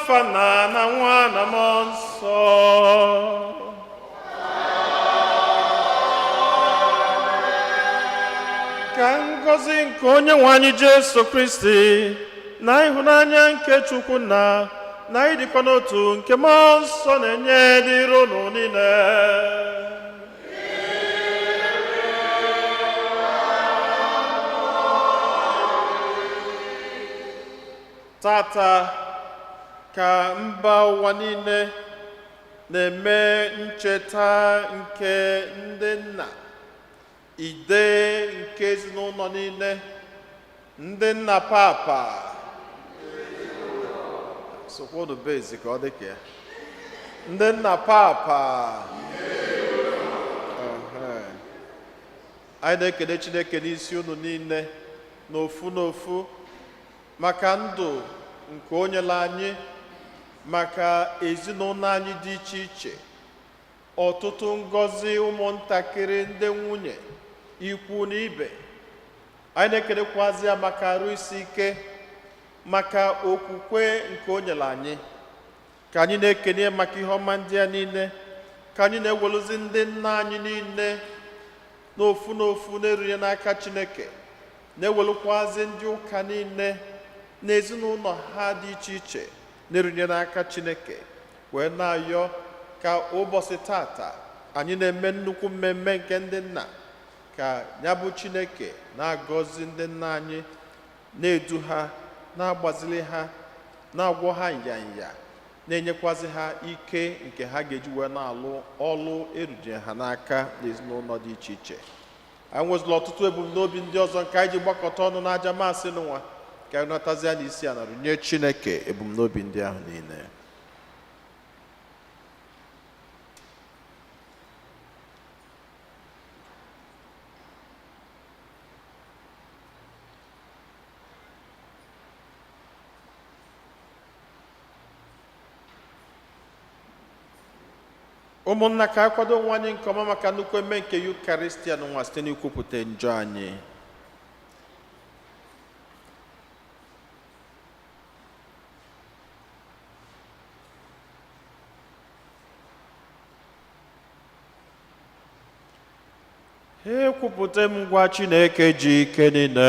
N'afa Nna na Nwa na Mmụọ Nsọ. Ka ngọzi nke Onye nwe anyị Jesu Kristi na ịhụnanya nke Chukwu Nna na ịdịkwa n'otu nke Mmụọ Nsọ na-enye dịrị unu niile. Tata ka mba ụwa niile na-eme ncheta nke ndị nna, ide nke ezinụlọ niile, ndị nna papa. Sokwodu bezi ka ọ dị ka ya. Ndị nna papa. Ehe. Anyị na-ekele Chineke n'isi unu niile n'ofu n'ofu maka ndụ nke o nyere anyị, maka ezinụlọ anyị dị iche iche, ọtụtụ ngọzi ụmụntakịrị, ndị nwunye, ikwu na ibe. Anyị na-ekelekwazi ya maka arụ isi ike, maka okwukwe nke o nyere anyị. Ka anyị na-ekene ya maka ihe ọma ndị a niile, ka anyị na-eweluzi ndị nna anyị niile n'ofu n'ofu na-erunye n'aka Chineke, na-ewelukwazi ndị ụka niile na ezinụlọ ha dị iche iche na-erunye n'aka Chineke, wee na-ayọ ka ụbọchị tata anyị na-eme nnukwu mmemme nke ndị nna, ka ya bụ Chineke na-agọzi ndị nna anyị, na-edu ha, na-agbazili ha, na-agwọ ha nyanya, na-enyekwazi ha ike nke ha ga-eji wee na-alụ ọlụ eruje ha n'aka n'ezinụlọ dị iche iche. Anyị nwezụla ọtụtụ ebumnobi ndị ọzọ nke anyị ji gbakọta ọnụ n'aja maasị n'ụwa, ka anyị natazie n'isi a na runye Chineke ebumnobi ndị ahụ niile. Ụmụnna, ka anyị kwado onwe anyị nke ọma maka nnukwu eme nke Yukaristia n'ụwa site n'ikwupụta njọ anyị. Ekwupụta m ngwa Chineke ji ike niile.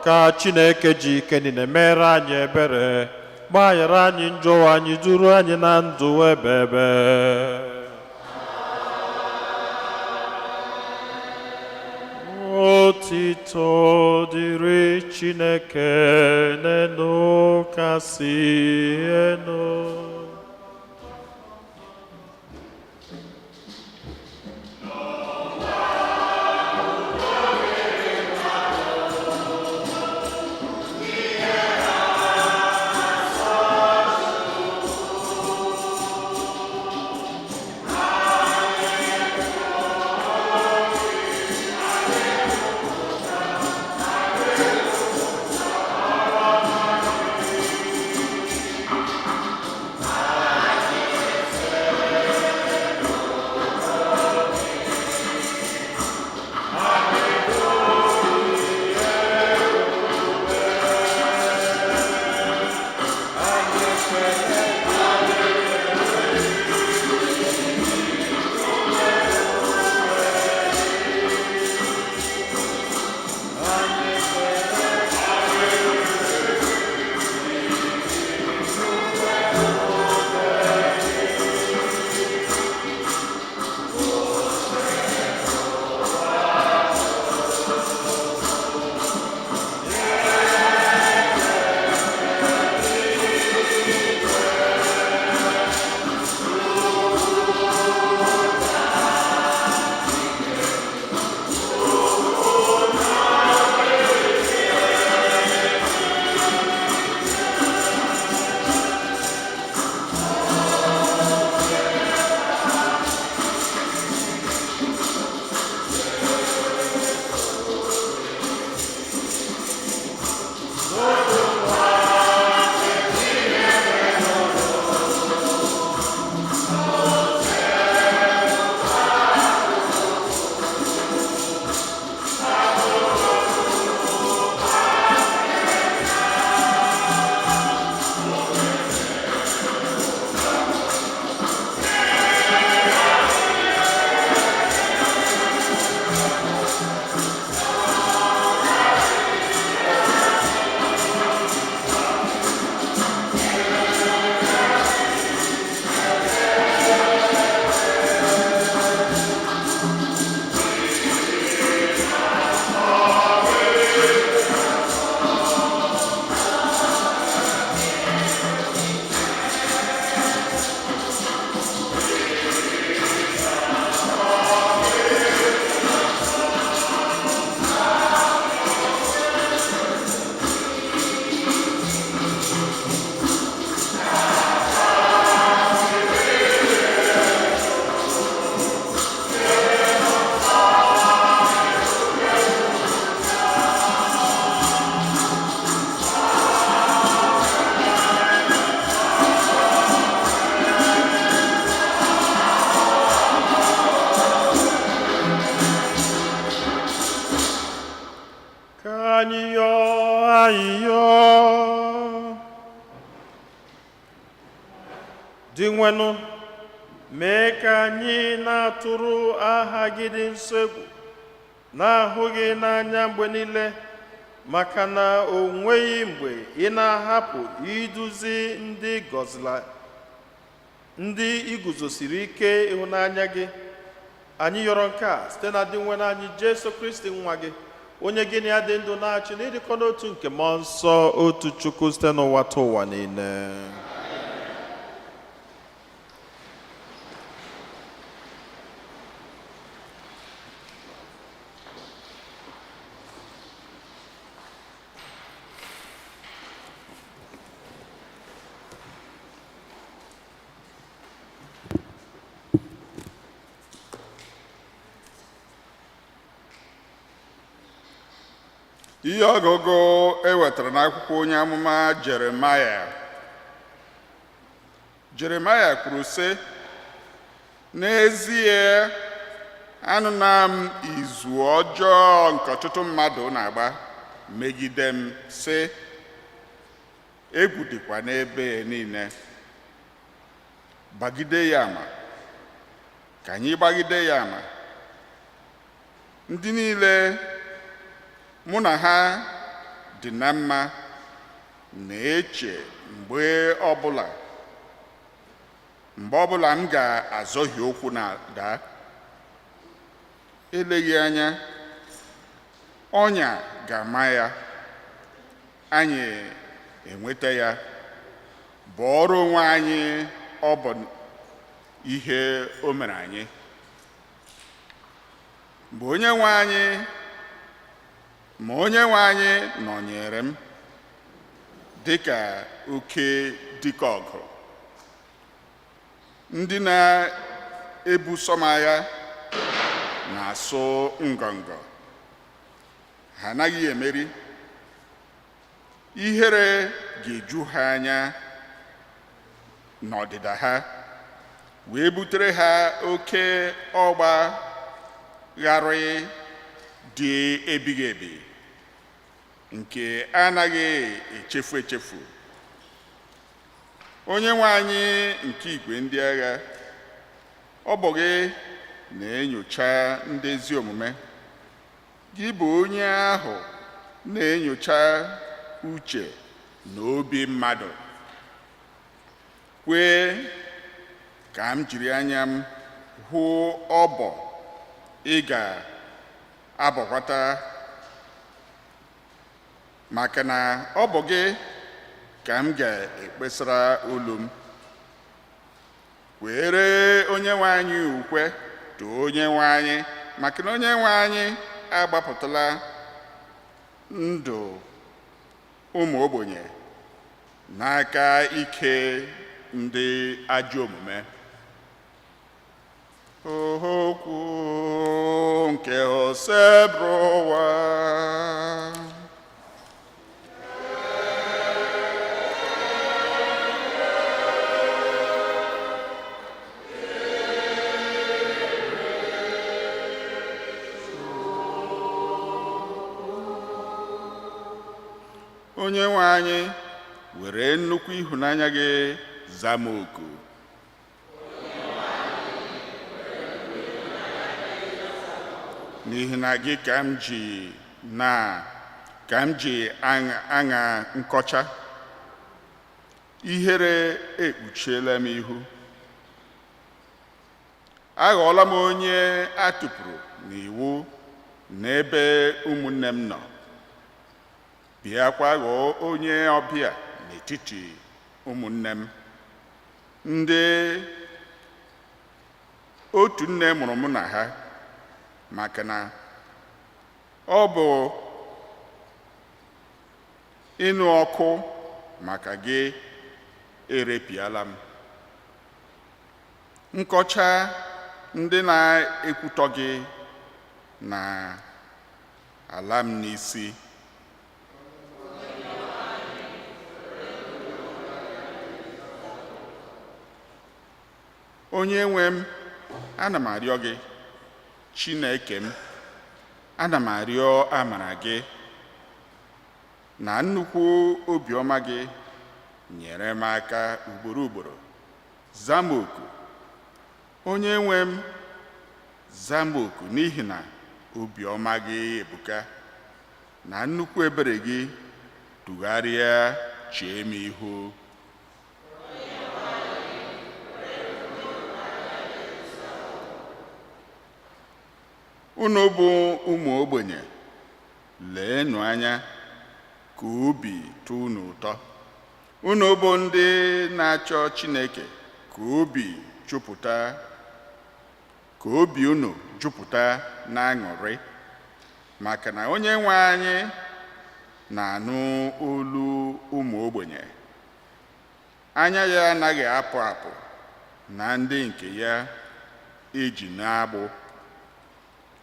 Ka Chineke ji ike niile mere anyị ebere, gbaghara anyị njọ anyị, duru anyị na ndụ ebebe. Otito dịrị Chineke n'elu kasị elu. Arịrịọ. Dinwenụ, mee ka anyị na-atụrụ aha gị dị nsọ egwu, na-ahụ gị n'anya mgbe niile, maka na o nweghị mgbe ị na-ahapụ iduzi ndị gọzila ndị iguzosiri ike ịhụnanya gị. Anyị yọrọ nke a site na Dinwenụ anyị Jesu Kristi, nwa gị, onye gị na ya dị ndụ na-achị n'ịdịkọ n'otu nke Mmụọ Nsọ, otu Chukwu, site n'ụwa ta ụwa niile. Ihe ọgụgụ e wetara n'akwụkwọ onye amụma Jeremaya. Jeremaya kwuru, sị: "N'ezie, anụna m izu ọjọọ nke ọtụtụ mmadụ na-agba megide m, sị, 'Egwu dịkwa n'ebe niile. Gbagide ya ama, ka anyị gbagide ya ama.' Ndị niile mụ na ha dị na mma na-eche mgbe ọbụla m ga-azọhie ụkwụ na daa. Eleghị anya, ọnya ga-ama ya, anyị enweta ya, bọọrọ onwe anyị ọ bụ ihe o mere anyị. Mgbe onye nwe anyị ma onye nwe anyị nọnyere m dịka oke dike ọgụ, ndị na-ebuso m agha na-asụ ngọngọ, ha anaghị emeri. Ihere ga-eju ha anya n'ọdịda ha, wee butere ha oke ọgba gharị dị ebighị ebi nke anaghị echefu echefu. Onye nwe anyị nke igwe ndị agha, ọ bụ gị na-enyocha ndị ezi omume. Gị bụ onye ahụ na-enyocha uche na obi mmadụ. Kwee ka m jiri anya m hụ ọbọ ị ga-abọkwata, maka na ọ bụ gị ka m ga-ekpesara olu m. Kwere onye nwe anyị ukwe, too onye nwe anyị, maka na onye nwe anyị agbapụtala ndụ ụmụ ogbenye n'aka ike ndị ajọ omume." Okwu nke Osebụrụwa. Onye nwe anyị, were nnukwu ịhụnanya gị zaa m oku. N'ihi na gị ka m ji na ka m ji aṅa nkọcha. Ihere ekpuchiela m ihu, aghọọla m onye a tụpụrụ n'iwu n'ebe ụmụnne m nọ, bịakwa ghọọ onye ọbịa n'etiti ụmụnne m ndị otu nne mụrụ mụ na ha, maka na ọ bụ ịnụ ọkụ maka gị erepịala m. Nkọcha ndị na-ekwutọ gị na ala m n'isi." Onye nwe m, ana m arịọ gị. Chineke m, ana m arịọ amara gị. Na nnukwu obiọma gị nyere m aka ugboro ugboro. Zaa m oku, onye nwe m, zaa m oku, n'ihi na obiọma gị ebuka. Na nnukwu ebere gị tụgharịa chee m ihu. Unu bụ ụmụ ogbenye, leenụ anya ka obi tọọ unu ụtọ. Unu bụ ndị na-achọ Chineke, ka obi jupụta, ka obi unu jupụta n'aṅụrị, maka na onye nwe anyị na-anụ olu ụmụ ogbenye. Anya ya anaghị apụ apụ na ndị nke ya eji n'agbụ.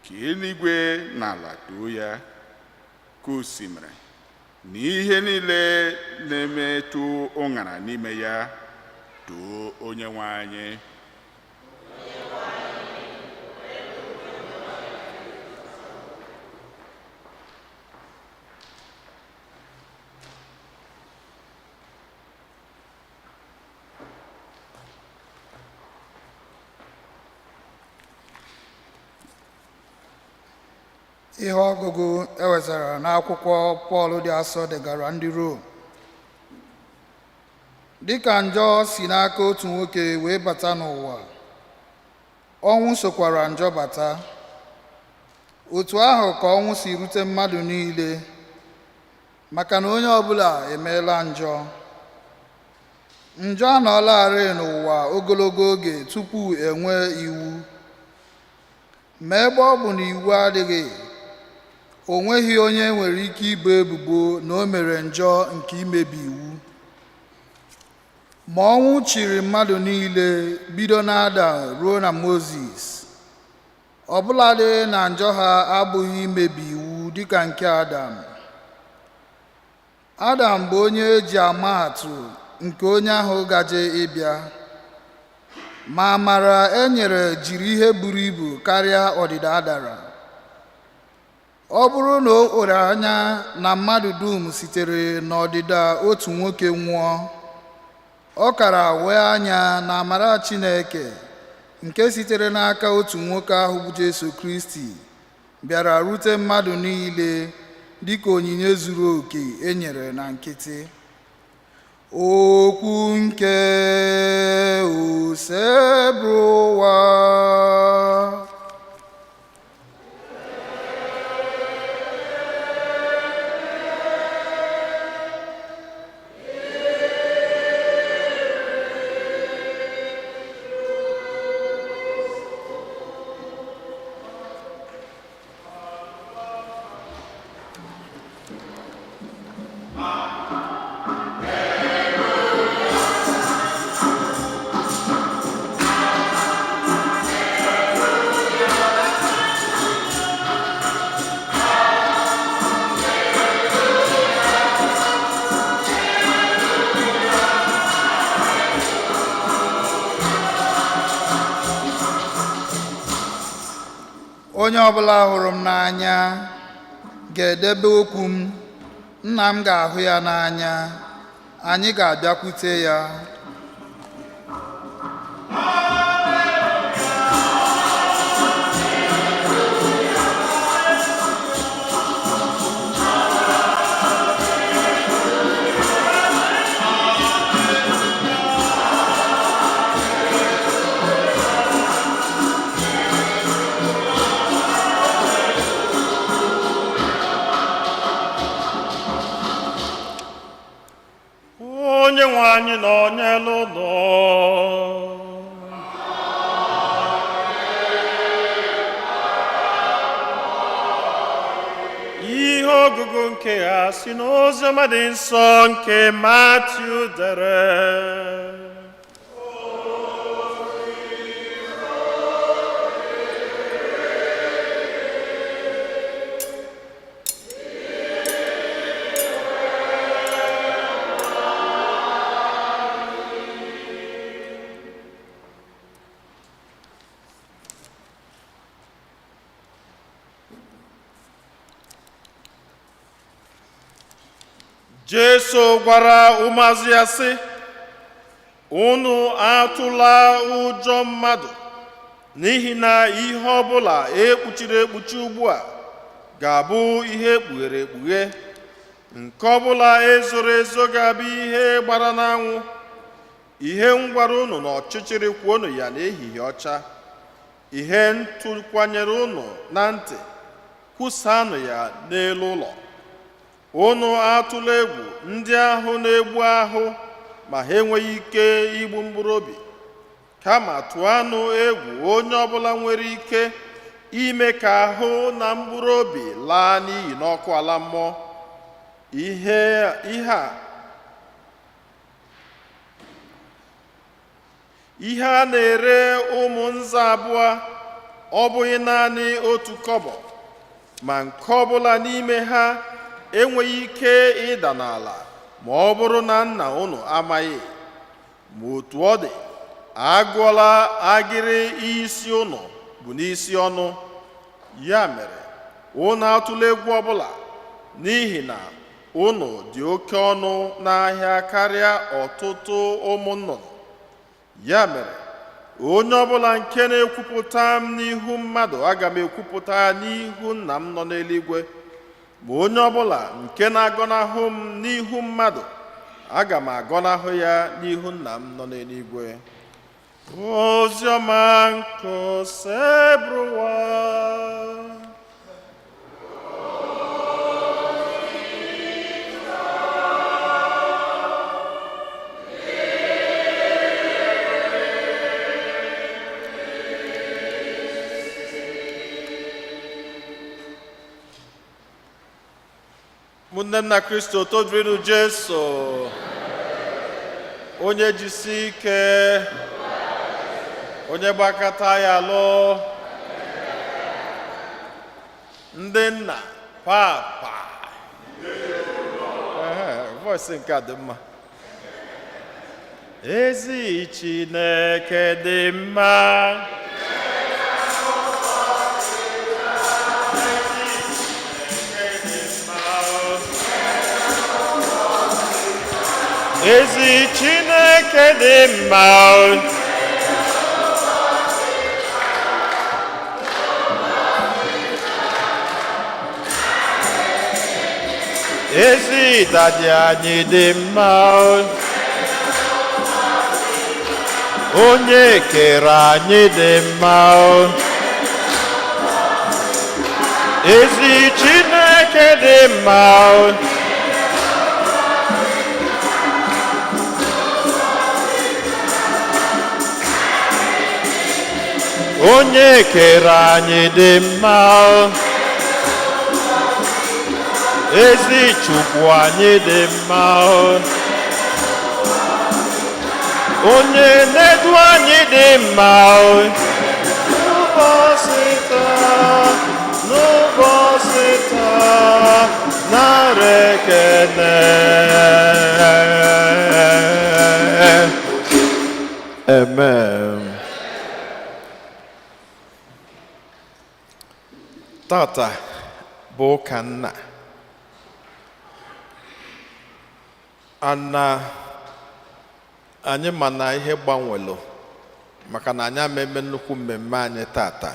Ka eluigwe na ala too ya, ka osimiri na ihe niile na-emetụ ụṅara n'ime ya too onye nwe anyị. Ihe ọgụgụ ewetara n'akwụkwọ Pọl dị asọ degara ndị Rom. Dịka njọ si n'aka otu nwoke wee bata n'ụwa, ọnwụ sokwara njọ bata. Otu ahụ ka ọnwụ si rute mmadụ niile, maka na onye ọbụla emeela njọ. Njọ anọọlarị n'ụwa ogologo oge tupu e nwee iwu. Ma ebe ọ bụ na iwu adịghị, o nweghị onye nwere ike ibo ebubo na o mere njọ nke imebi iwu. Ma ọnwụ chịrị mmadụ niile bido n'Adam ruo na Mozis, ọbụladị na njọ ha abụghị imebi iwu dịka nke Adam. Adam bụ onye eji ama atụ nke onye ahụ gaje ịbịa, ma amara e nyere jiri ihe buru ibu karịa ọdịda a dara. Ọ bụrụ na o were anya na mmadụ dum sitere n'ọdịda otu nwoke nwụọ, ọ kara wee anya na amara Chineke nke sitere n'aka otu nwoke ahụ bụ Jesu Kristi bịara rute mmadụ niile dịka onyinye zuru oke e nyere na nkịtị. Okwu nke Osebụrụwa. Onye ọbụla hụrụ m n'anya ga-edebe okwu m, nna m ga-ahụ ya n'anya, anyị ga-abịakwute ya. Onye nwe anyị nọnyere unu. Ihe ọgụgụ nke a si n'Oziọma dị nsọ nke Matiu dere. Jesu gwara ụmụazụ ya sị, unu atụla ụjọ mmadụ, n'ihi na ihe ọbụla ekpuchiri ekpuchi ugbu a ga-abụ ihe ekpughere ekpughe, nke ọbụla ezoro ezo ga-abụ ihe gbara n'anwụ. Ihe m gwara unu n'ọchịchịrị, kwuonụ ya n'ehihie ọcha. Ihe ntụkwanyere unu na ntị, kwusanụ ya n'elu ụlọ. Unu atụla egwu ndị ahụ na-egbu ahụ ma ha enweghị ike igbu mkpụrụ obi, kama tụanụ egwu onye ọbụla nwere ike ime ka ahụ na mkpụrụ obi laa n'iyi n'ọkụ ala mmụọ. Ihe a na-ere ụmụ nza abụọ, ọ bụghị naanị otu kọbọ? Ma nke ọbụla n'ime ha enweghị ike ịda n'ala ma ọ bụrụ na nna unu amaghị. Ma otu ọ dị, agụọla agịrị isi unu bụ n'isi ọnụ. Ya mere, unu atụla egwu ọbụla, n'ihi na unu dị oke ọnụ n'ahịa karịa ọtụtụ ụmụ nnụnụ. Ya mere, onye ọbụla nke na-ekwupụta m n'ihu mmadụ, aga m ekwupụta ya n'ihu nna m nọ n'eluigwe. Ma onye ọbụla nke na-agọnahụ m n'ihu mmadụ, aga m agọnahụ ya n'ihu nna m nọ n'eluigwe. Oziọma nke Osebụrụwa. Ụmụnne m na Kristo, todurinu Jesu. Onye jisi ike, onye gbakọta ya lụ ndị nna papa. Ehe, voice nke a dị mma. Ezi Chineke dị mma. Ezi Chineke dị mma. Ezi daddy anyị dị mma. Onye kere anyị dị mma. Ezi Chineke dị mma. Onye kere anyị dị mma. Ezi Chukwu anyị dị mma. Onye na-edu anyị dị mma. N'ụbọchị taa, n'ụbọchị taa, nara ekele. Amen. Tata bụ ụka nna. Ana anyị ma na ihe gbanwelu, maka na anyị ama eme nnukwu mmemme anyị tata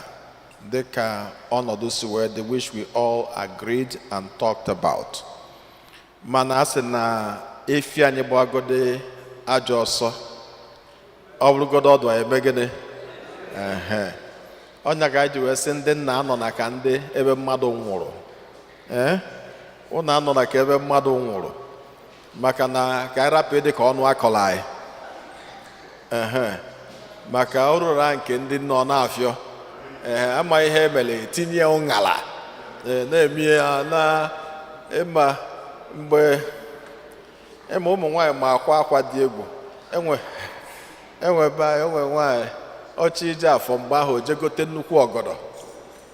dịka ọnọdụ si wee dị, which we all agreed and talked about. Mana a sị na efi anyị gbagode ajọ ọsọ, ọ bụrụgodo ọdụ, anyị eme gịnị? Ehe, ọnya ka anyị ji wee sị ndị nna anọ na ka ndị ebe mmadụ nwụrụ. Ee, ụnụ anọ na ka ebe mmadụ nwụrụ, maka na ka anyị rapụ ịdị ka ọnụ akọrọ anyị. Ehe, maka ọrụra nke ndị nọ na-afịọ. Ee, ama ihe emere tinye ụṅara. Ee, na-eme ya na ịma mgbe ịma ụmụ nwaanyị ma akwa akwa dị egwu. Enwe enwe ebe anyị enwe nwaanyị ọchị ije afọ mgbe ahụ, o je gote nnukwu ọgọdọ.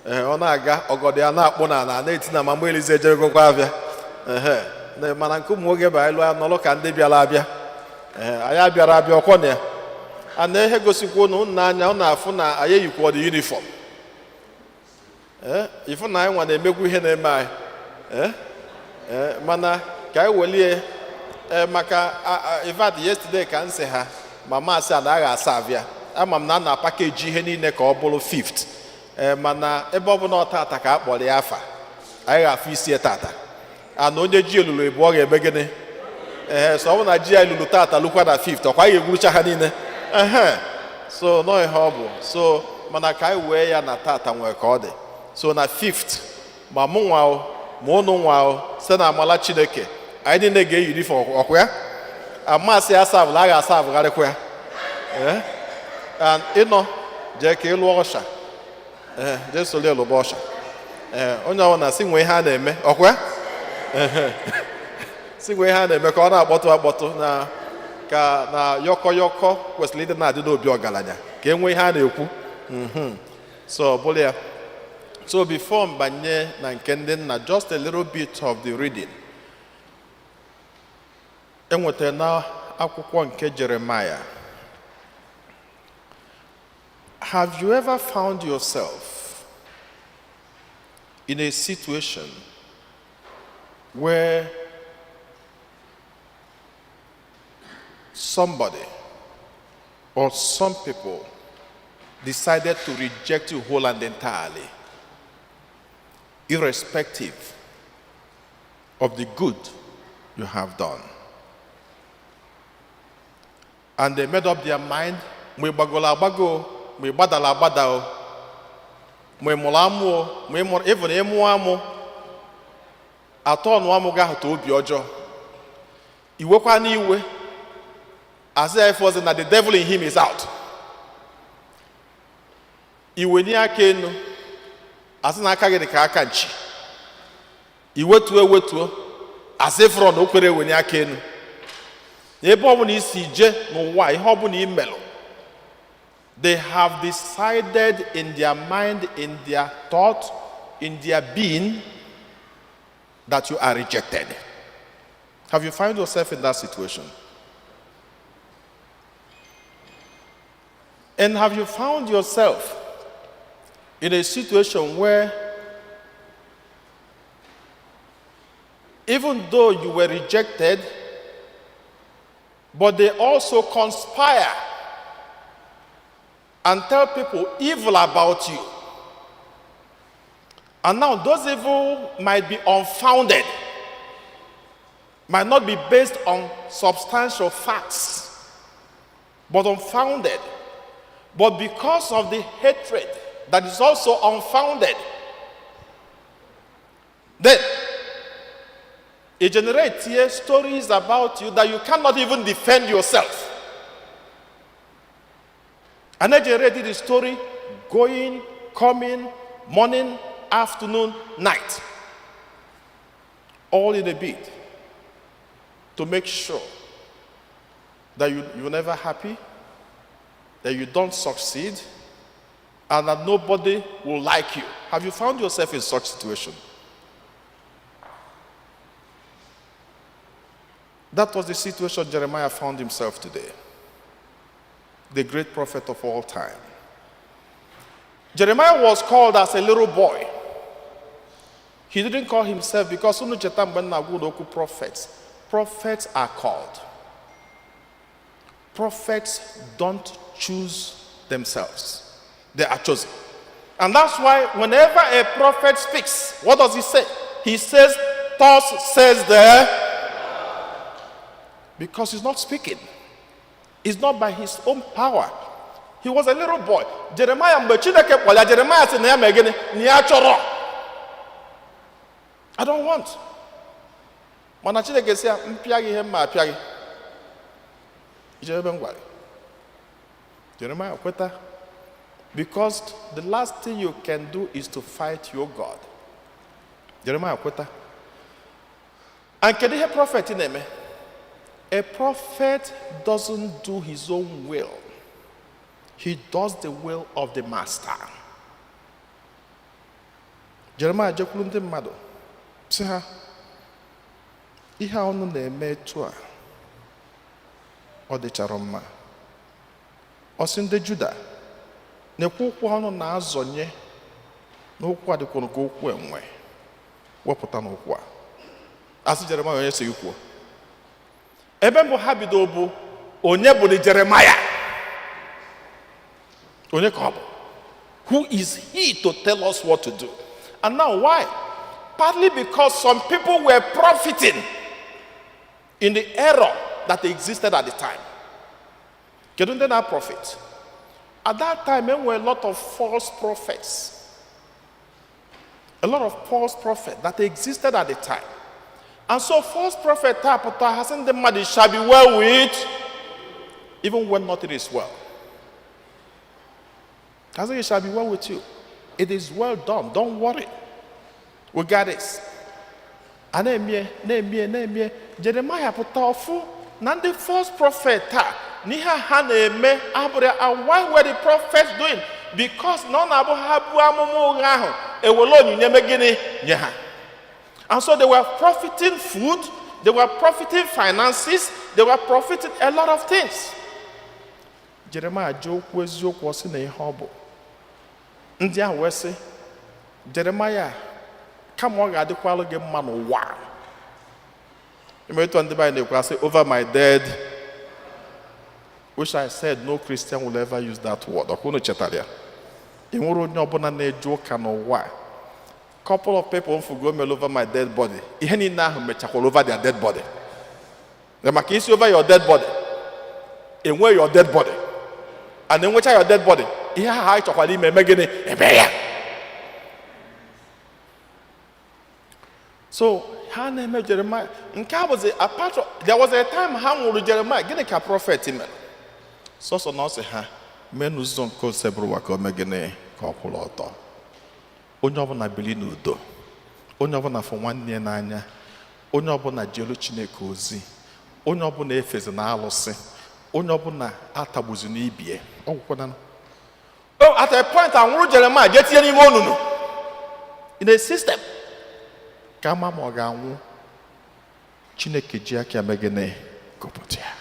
Ee, ọ na-aga, ọgọdọ ya na-akpụ na ala, na-eti na mama Elize ejegokwa abịa. Ehe, mana nke ụmụ nwoke bụ anyị lụọ nọrọ ka ndị bịara abịa. Ee, anyị abịara abịa ọkwọ na ya a na ihe gosikwa unu n'anya. Ọ na-afụ na anyị eyikwa ọdị uniform. Ee, ịfụ na anyị nwa na-emekwu ihe na-eme anyị. Ee, mana ka anyị welie. Ee, maka in fact, yesterday ka m sị ha ma maasị a na agha asa abịa, ama m na a na package ihe niile ka ọ bụrụ 5th. Ee, mana ebe ọ bụ na ọ tata ka a kpọrọ ya afa, anyị ga-afụ isi ya tata. Ana onye ji elulu ebu, ọ ga-eme gịnị? Ee, so ọ bụ na ji ya elulu tata lukwa na 5th, ọkwa anyị ga-egwurucha ha niile. Ehe, so nọ ihe ọ bụ. So mana ka anyị wee ya na tata nwee ka ọ dị. So na 5th, ma mụ nwa o, ma ụnụ nwa o, site na amala Chineke, anyị niile ga-eyi uniform. Ọkwa ya amasị ya asavụla, a ga-asavụgharịkwa ya. Ee, and ịnọ jee ka ị lụọ usher. Ee, jee soli lụba usher. Ee, onye ọbụla si nwee ihe a na-eme, ọkwa ya si nwee ihe a na-eme ka ọ na-akpọtụ akpọtụ na ka na yọkọ yọkọ kwesịrị ịdị na-adị n'obi ọgaranya, ka e nwee ihe a na-ekwu. So ọ bụrụ ya. So before m banye na nke ndị nna, just a little bit of the reading enwetara na akwụkwọ nke Jeremiah. Have you ever found yourself in a situation where somebody or some people decided to reject you whole and entirely, irrespective of the good you have done? And they made up their mind, ma ị gbagoro agbago, ma ị gbadara agbada o, ma ị mụrụ amụ o, ma ị mụrụ even ịmụ amụ atọ ọnụ amụ gị ahụ ta obi ọjọọ, iwekwa n'iwe, asị ya ife ọzọ na the devil in him is out. Iwenye aka enu, asị na aka gị dị ka aka nchi. Iwetuo ewetuo, asị fọrọ na o kwere ewenye aka enu. Na ebe ọbụla isi je n'ụwa, ihe ọbụla imelụ, they have decided in their mind, in their thought, in their being, that you are rejected. Have you found yourself in that situation? And have you found yourself in a situation where, even though you were rejected, but they also conspire and tell people evil about you? And now those evil might be unfounded, might not be based on substantial facts, but unfounded. But because of the hatred that is also unfounded, then it generates here stories about you that you cannot even defend yourself. And they generated the story going, coming, morning, afternoon, night. All in a bid to make sure that you're never happy, that you don't succeed, and that nobody will like you. Have you found yourself in such situation? That was the situation Jeremiah found himself today. The great prophet of all time. Jeremiah was called as a little boy. He didn't call himself, because unu cheta mgbe m na-agwa unu okwu prophets. Prophets are called. Prophets don't choose themselves. They are chosen. And that's why whenever a prophet speaks, what does he say? He says, "Thus says the." Because he's not speaking. It's not by his own power. He was a little boy. Jeremiah, mgbe Chineke kpọrọ ya, Jeremiah sị na ya mee gịnị? Na ya chọrọ. "I don't want." Mana Chineke sị ya, mpịa gị ihe mma apịa gị. Ije ebe m gwara gị. Jeremiah kweta. Because the last thing you can do is to fight your God. Jeremiah kweta. And kedu ihe prophet na-eme? A prophet doesn't do his own will. He does the will of the master. Jeremiah jekwuru ndị mmadụ sị ha, ihe a unu na-eme etu a, ọ dịchara mma. Ọ sị ndị Juda na-ekwu ụkwụ ọnụ na-azọnye n'ụkwụ a dịkwuru ka ụkwụ enwe, wepụta n'ụkwụ a. Asị Jeremiah, onye si gị kwuo? Ebe mbụ ha bido bụ, onye bụ Jeremaya? Onye ka ọ bụ? Who is he to tell us what to do? And now why? Partly because some people were profiting in the error that existed at the time. Kedu ndị na profit at that time? There were a lot of false prophets, a lot of false prophets that existed at the time. And so false prophet apụta, ha sị ndị mmadụ, "It shall be well with," even when nothing is well. Ha sị, "It shall be well with you. It is well done. Don't worry, we got this." A na-emie, na-emie, na-emie. Jeremaya pụta, ọfụ na ndị false prophet a na ihe a ha na-eme abụrụ ya. And why were the prophets doing? Because na ọ na-abụ ha buo amụma ụgha ahụ, ewere onyinye mee gịnị? Nye ha. And so they were profiting food, they were profiting finances, they were profiting a lot of things. Jeremaya ji okwu eziokwu, ọ sị na ihe ọ bụ ndị ahụ wee sị Jeremaya, kama ọ ga-adịkwalụ gị mma n'ụwa. Ime etu ndị be anyị na-ekwu, asị, "Over my dead," which I said no Christian will ever use that word. Ọkwa unu chetara ya? Ị nwere onye ọbụla na-eje ụka n'ụwa a, couple of people mfugo mere "over my dead body", ihe niile ahụ mechakwara over their dead body. Na maka isi "over your dead body", enwe your dead body, and enwecha your dead body, ihe ahụ anyị chọkwara ime, eme gịnị? Eme ya. So ha na-eme Jeremiah nke a bụzi apart from, there was a time ha nwụrụ Jeremiah. Gịnị ka prophet mere? Sọsọ na ọ sị ha mee n'ụzọ nke Osebụrụwa ka o mee gịnị? Ka ọ kwụrụ ọtọ. Onye ọbụla biri n'udo, onye ọbụla fụ nwanne ya n'anya, onye ọbụla jelu Chineke ozi, onye ọbụla efezi na alụsị, onye ọbụla atagbuzi n'ibie ọgwụkwana. Oh, at a point anwụrụ Jeremiah, jee tinye n'ime onunu, in a system, ka ama ma ọ ga-anwụ. Chineke ji aka eme gịnị? Gụpụta ya,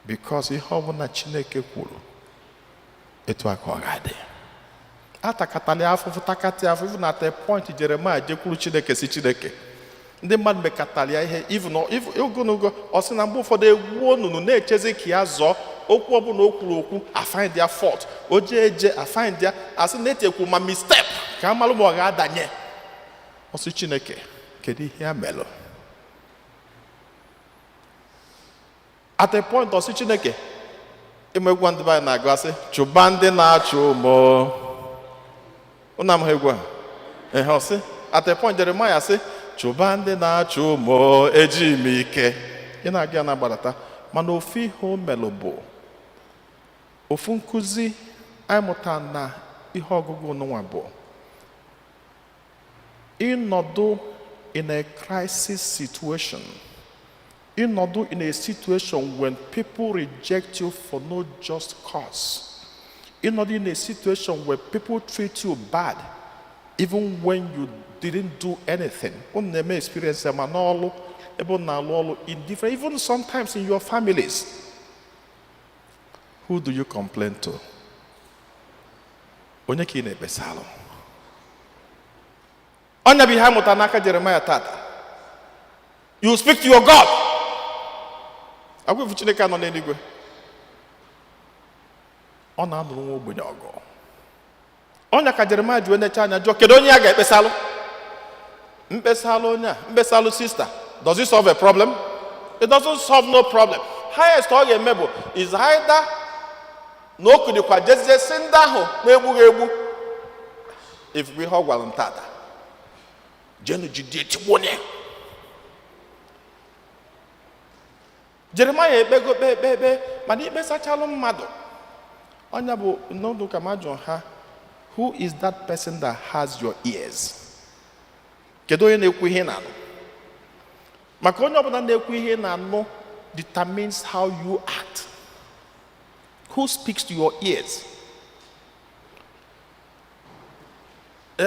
because ihe ọbụla Chineke kwuru, etu a ka ọ ga-adị. Atakatala ya afụfụ, takata ya afụfụ, na at a point Jeremiah jekwuru Chineke, si Chineke, ndị mmadụ mekatara ya ihe, even ogologo. Ọ sị na mgbe ụfọdụ egwu onunu na-echezi ka ya zọọ okwu ọbụla o kwuru okwu, a find ya fault. O jee eje, a find ya, asị na etekwu ma misstep, ka amalụ ma ọ ga-adanye. Ọ sị Chineke, kedu ihe ya melụ? At a point ọ sị Chineke, ịma egwu a ndị be anyị na-agụ, asị, "Chụba ndị na-achụ ụmụ ụnụ." Amaghị egwu a? Ehe, ọ sị, at a point Jeremiah sị, "Chụba ndị na-achụ ụmụ, eji m ike." Ị na-aga ya na-agbadata. Mana ofu ihe o melụ bụ ofu nkụzi anyị mụta na ihe ọgụgụ n'ụwa bụ ịnọdụ in a crisis situation, ịnọdụ in a situation when people reject you for no just cause, ịnọdụ in a situation where people treat you bad even when you didn't do anything. Unu na-eme experience ya ma n'ọlụ, ebe unu na-alụ ọlụ, in different, even sometimes in your families. Who do you complain to? Onye ka ị na-ekpesalụ? Ọnya bụ ihe a mụtara n'aka Jeremiah tata. You speak to your God. Agwa ifu Chineke anọ n'eluigwe, ọ na-anụrụ nwa ogbenye ọgụ. Ọnya ka Jeremiah ji wee necha anya jụọ, kedu onye ya ga-ekpesalụ? Mkpesalụ onye a, mkpesalụ sister, does it solve a problem? It doesn't solve no problem. Highest ọ ga-eme bụ is either na o kulikwa jezie si ndị ahụ na-egbughị egbu. Ifukwa ihe ọ gwara m tata, jenu jide tigbuo onye. Jeremaya ekpego, kpee ekpe ekpe, mana ikpesachalụ mmadụ, ọnya bụ n'ọdụ ka ma jụọ ha, who is that person that has your ears? Kedu onye na-ekwu ihe ị na-anụ? Maka onye ọbụla na-ekwu ihe ị na-anụ determines how you act. Who speaks to your ears?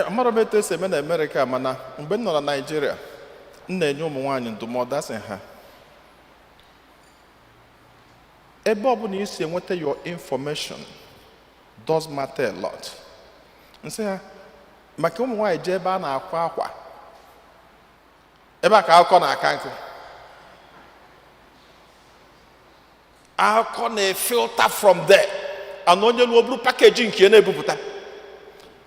Amara m etu esi eme na Amerịka, mana mgbe m nọ na Naịjirịa, m na-enye ụmụ nwaanyị ndụmọdụ, asị ha, ebe ọbụla i si enweta your information does matter a lot. Nsị ha, maka ụmụ nwaanyị jee ebe a na-akwa akwa, ebe a ka akụkọ na-aka nkụ. Akụkọ na-efilter from there, and onye luo bụrụ package nke ya na-ebupụta.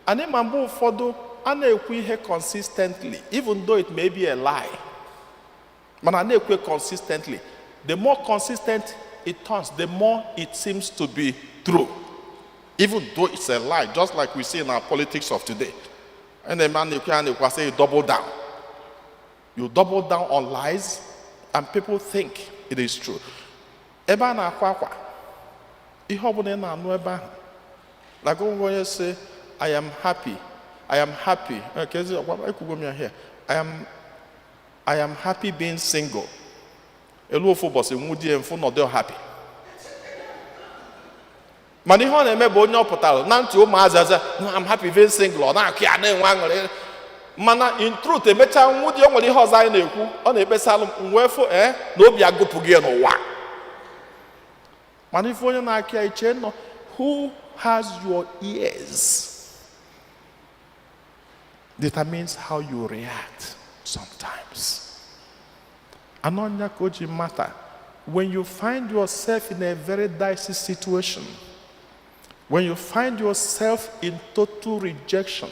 Anyị ma mgbe ụfọdụ a na-ekwu ihe consistently, even though it may be a lie, mana a na-ekwu consistently, the more consistent it turns, the more it seems to be true, even though it's a lie, just like we see in our politics of today. And the man na-ekwu, a na-ekwu, asị you double down, you double down on lies and people think it is true. Ebe a na-akwa akwa, ihe ọbụla ị na-anụ ebe ahụ, like onwe onye sị, "I am happy, I am happy." Kezi ọgwa ekwugo m ya here, I am happy being single." Elu ofu ụbọchị nwudie mfụ nọdụ happy, mana ihe ọ na-eme bụ onye ọ pụtara na ntị ụmụazị aza, "No, I'm happy being single." Ọ na-akụ ya, na-enwe aṅụrị, mana in truth, emechaa nwudie, o nwere ihe ọzọ anyị na-ekwu, ọ na-ekpesalụ m wee fụ ee na obi agụpụghị ya n'ụwa. Mana ife onye na-akụ ya iche nọ, who has your ears determines how you react sometimes. Anonya ka o ji matter when you find yourself in a very dicey situation, when you find yourself in total rejection,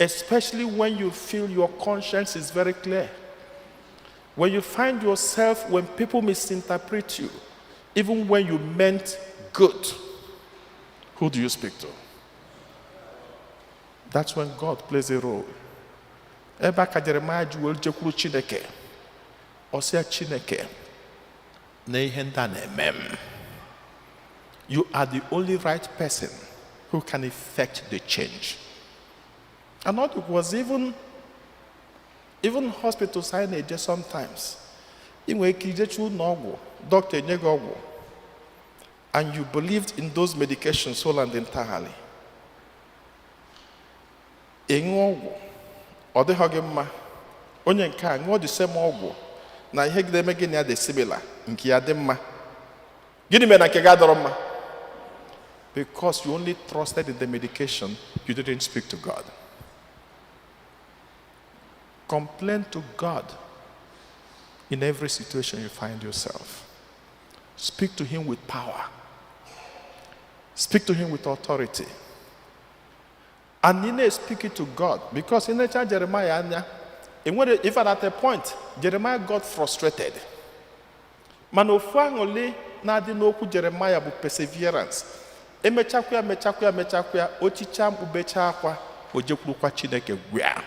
especially when you feel your conscience is very clear, when you find yourself when people misinterpret you, even when you meant good, who do you speak to? That's when God plays a role. Ebe a ka Jeremiah ji wee jekwuru Chineke, ọ sị ya, "Chineke, na ihe ndị a na-eme m, you are the only right person who can effect the change." And it was even hospitals anyị na-eje sometimes, ị nwere ike ijecha ụlọ ọgwụ, dọkịta enye gị ọgwụ, and you believed in those medications whole and entirely. Ị ṅụọ ọgwụ, ọ dịghị gị mma. Onye nke a ṅụọ the same ọgwụ na ihe na-eme gị na ya dị similar, nke ya dị mma. Gịnị mere na nke gị adọrọ mma? Because you only trusted in the medication, you didn't speak to God. Complain to God in every situation you find yourself. Speak to Him with power. Speak to Him with authority. And ị na-speak to God because ị na-echa Jeremiah anya, enwere even at a point Jeremiah got frustrated. Mana ofu aṅụli na-adị n'okwu Jeremiah bụ perseverance. Emechakwa ya, mechakwa ya, mechakwa ya, ochicha mkpu, bechaa akwa, o jekwurukwa Chineke gwịa.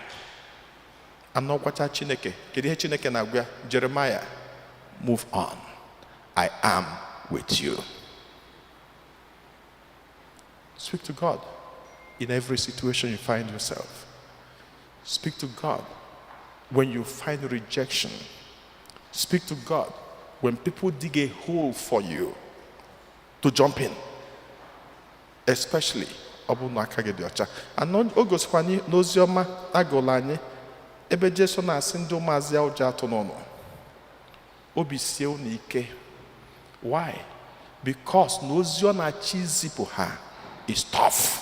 Anọ gwacha Chineke, kedu ihe Chineke na-agwa ya? "Jeremiah, move on. I am with you." Speak to God in every situation you find yourself. Speak to God when you find rejection. Speak to God when people dig a hole for you to jump in. Especially ọ bụrụ na aka gị dị ọcha. And o gosikwa n'ozi ọma agụla anyị ebe Jesu na-asị ndị ụmụazị ya, "Ụjọ atụ n'ụlọ. Obi sie unu ike." Why? Because na ozi ọ na-achọ izipụ ha is tough.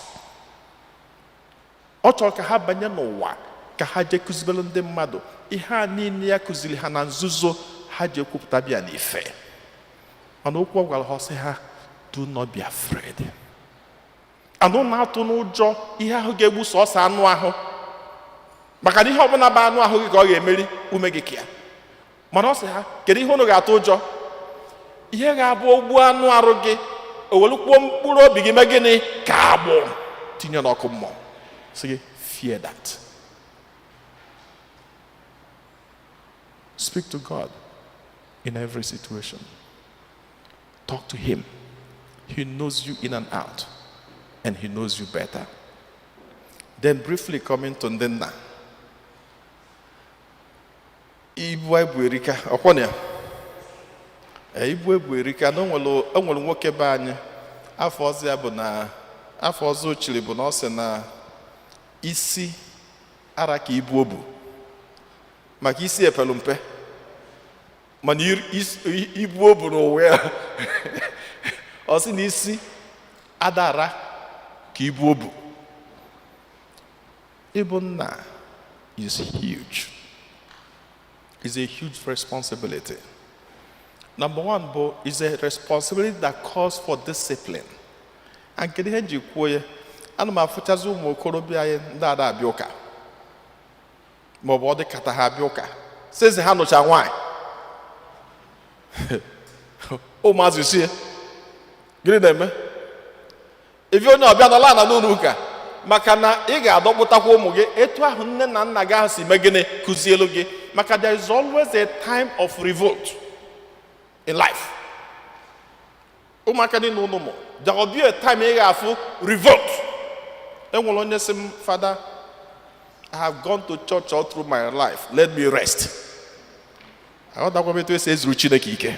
Ọ chọrọ ka ha banye n'ụwa, ka ha jee kụzibere ndị mmadụ ihe a niile ya kụziri ha na nzuzo, ha jee kwupụta bịa n'ife. Mana okwu ọ gwara ha, sị ha, "Do not be afraid." Anụ na-atụ n'ụjọ ihe ahụ ga-egbu sọsọ anụ ahụ, maka na ihe ọbụla bụ anụ ahụ gị ka ọ ga-emeri ume gị ka ya. Mana ọ sị ha, "Kedu ihe unu ga-atụ ụjọ? Ihe ga-abụ ogbu anụ arụ gị, o welukwuo mkpụrụ obi gị mee gịnị? Ka agbụ tinye n'ọkụ mmụọ." Sị gị, fear that. Speak to God in every situation. Talk to Him. He knows you in and out, and He knows you better. Then briefly coming to ndị nna, ibu ebu erika ọkwọ na ya. Ee, ibu ebu erika na o nwere nwoke be anyị, afọ ọzọ ya bụ na afọ ọzọ o chiri bụ na ọ sị na isi ara ka ibu o bu, maka isi epelu mpe, mana ibu o bu n'ụwa ya. Ọ sị na isi adara ka ibu o bu. Ịbụ nna is huge, is a huge responsibility. Number one bụ is a responsibility that calls for discipline. And kedu ihe m ji kwuo ya? Ana m afụchazi ụmụ okorobịa anyị ndị ada abịa ụka, maọbụ ọ dịkata ha abịa ụka sịzi ha nụcha nwaanyị. Ụmụazị sie, gịnị na-eme ife onye ọbịa nọla ana n'ụlọ ụka? Maka na ị ga-adọkpụtakwa ụmụ gị etu ahụ nne na nna gị ahụ si mee gịnị, kụzielu gị, maka there is always a time of revolt in life. Ụmụaka niile ụnụ mụ, there will be a time ị ga-afụ revolt. Enwere onye sị m, "Father, I have gone to church all through my life. Let me rest." Aghọtakwa m etu esi ezuru Chineke ike.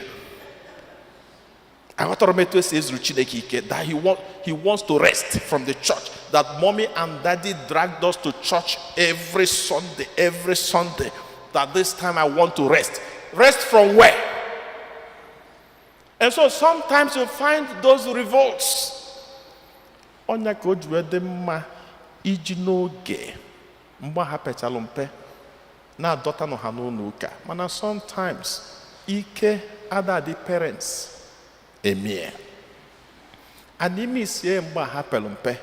Aghọtara m etu esi ezuru Chineke ike that he wants to rest from the church, that mommy and daddy dragged us to church every Sunday, every Sunday, that this time I want to rest. Rest from where? And so sometimes you find those revolts. Ọnya ka o ji wee dị mma iji n'oge mgbe ha pechalụ mpe na-adọtanụ ha n'ụlọ ụka. Mana sometimes ike adadị parents emie and ime isie mgbe ha pelu mpe,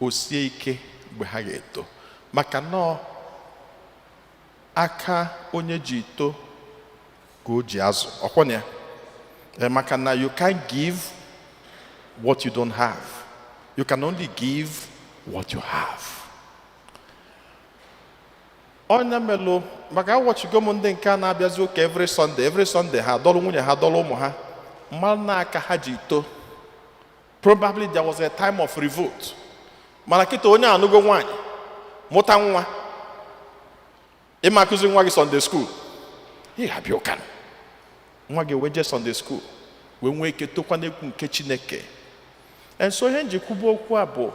o sie ike mgbe ha ga-eto, maka nọọ aka onye ji ito ka o ji azụ ọkwọna ya. Maka na you can't give what you don't have. You can only give what you have. Onye melụ maka awọchigo m ndị nke a na-abịazi ụka every Sunday, every Sunday, ha dọrọ nwunye ha, dọrọ ụmụ ha, mmadụ n'aka ha ji to. Probably there was a time of revolt, mana kịta onye anụgo nwaanyị, mụta nwa, ịma akụzi nwa gị Sunday school, ị ga-abịa ụka. Nwa gị wee jee Sunday school, wee nwee ike tokwa n'egwu nke Chineke. And so ihe njikwuba okwu a bụ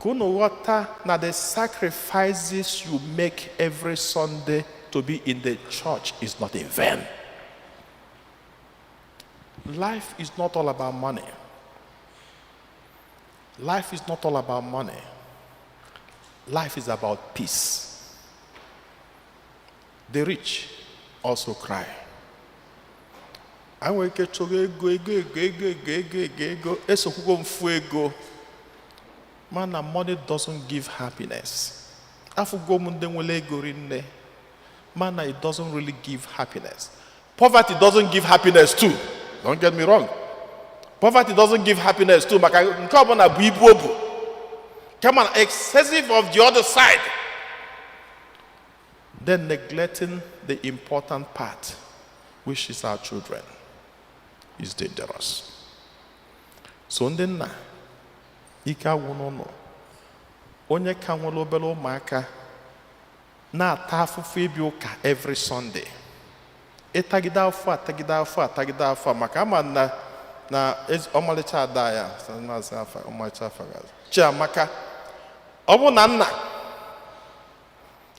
ka unu ghọta na the sacrifices you make every Sunday to be in the church is not in vain. Life is not all about money. Life is not all about money. Life is about peace. The rich also cry. Anyị nwere ike chọrọ ego, ego, ego, ego, ego, ego, ego, ego, esokwugo mfu ego, mana money doesn't give happiness. Afụgo m ndị nwere ego rinne, mana it doesn't really give happiness. Poverty doesn't give happiness too. Don't get me wrong, poverty doesn't give happiness too, maka nke ọbụla bụ ibu obu, kama na excessive of the other side, then neglecting the important part, which is our children, is dangerous. So ndị nna, ike agwụ n'ụlọ. Onye ka nwere obere ụmụaka na-ata afụfụ ịbịa ụka every Sunday, ịtagide afọ, atagide afọ, atagide afọ, maka ama na ọmalịcha ada ya, maazị afa, ọmalịcha afa gaza, Chiamaka. Ọ bụ na nna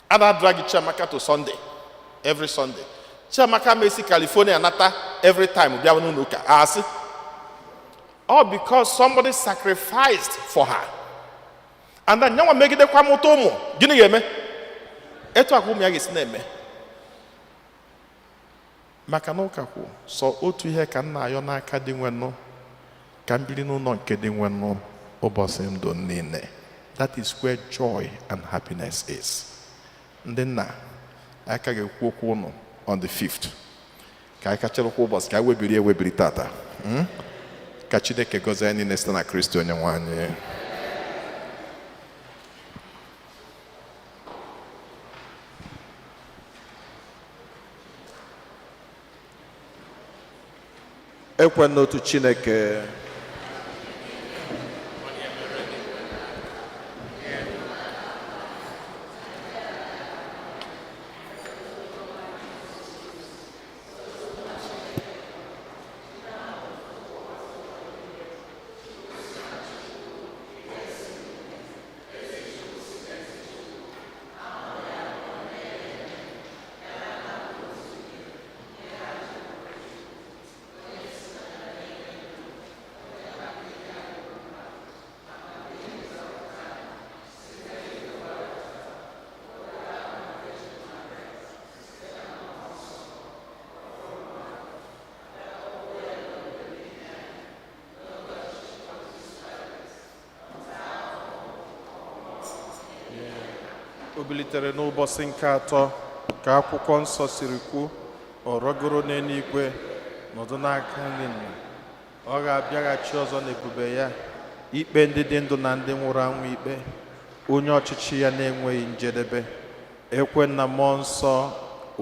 a na-adra gị Chiamaka to Sunday every Sunday, Chiamaka ma esi California nata every time bịa n'ụlọ ụka, asị all because somebody sacrificed for her. And then nyanwa megidekwa mụta ụmụ, gịnị ga-eme? Etu akwa ụmụ ya ga-esi na-eme, maka na ụka kwụ sọ otu ihe ka m na-ayọ n'aka dị nwenụ, ka m biri n'ụlọ nke dị nwenụ ụbọchị ndụ niile. That is where joy and happiness is. Ndị nna, aka ga-ekwu okwu ụnụ on the 5th, ka anyị kacharụkwa ụbọchị ka anyị webiri ewebiri tata. Ka Chineke gọzie anyị niile site na Kristi onye nwe anyị. Ekwe n'otu Chineke. O bilitere n'ụbọchị nke atọ ka akwụkwọ nsọ siri kwu, ọ rọgoro n'eluigwe, nọdụ n'aka nri nna. Ọ ga-abịaghachi ọzọ n'ebube ya, ikpe ndị dị ndụ na ndị nwụrụ anwụ ikpe, onye ọchịchị ya na-enweghị njedebe. Ekwe na mmụọ nsọ,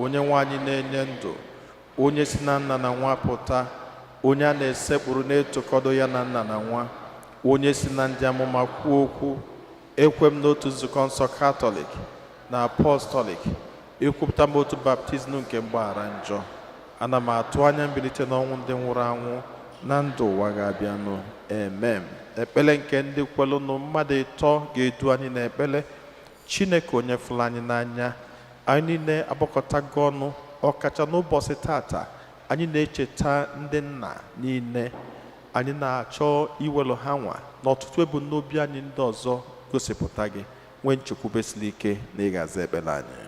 onye nwe anyị na-enye ndụ, onye si na nna na nwa pụta, onye a na-esekpuru na-etokọdo ya na nna na nwa, onye si na ndị amụma kwuo okwu. Ekwe m n'otu nzukọ nsọ Katọlik na Apọstọlik, ekwupụta m otu baptizim nke mgbaghara njọ. Ana m atụ anya mbilite n'ọnwụ ndị nwụrụ anwụ na ndụ ụwa ga-abịanụ. Amen. Ekpele nke ndị kwelụnụ, mmadụ ịtọ ga-edu anyị n'ekpele. Chineke onye fụrụ anyị n'anya, anyị niile agbakọtago ọnụ, ọkacha n'ụbọchị tata anyị na-echeta ndị nna niile. Anyị na-achọ iwelu ha nwa na ọtụtụ ebumnobi anyị ndị ọzọ gosipụta gị, nwee nchekwube siri ike na ị ga-aza ekpere anyị.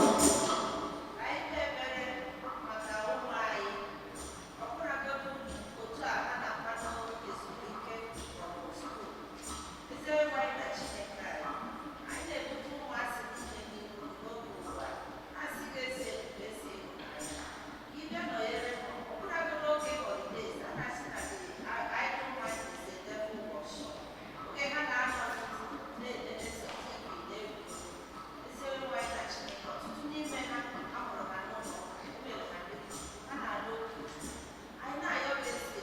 Anyị kpee ekpere maka ụmụ anyị, ọbụlagodi otu a ha na-akwado ezumike from school. Ezi Onyenwe anyị na Chineke anyị, anyị na-ebute ụmụazị niile n'ihu n'oge ugbu a. Ha sị ga-esi ebube esi ịhụnanya. Ka ị bịa nọnyere ha, ọbụlagodi n'oge holidays, a na-asị na the idle mind is a devil workshop. Oge ha na-anọ na-elele sọ TV na-egwu egwu. Ezi Onyenwe anyị na Chineke, ọtụtụ n'ime ha amụrụ ha n'ụlọ ụka, emere ha mmiri, ha na-alụ oke. Anyị na-ayọ gị ezi ka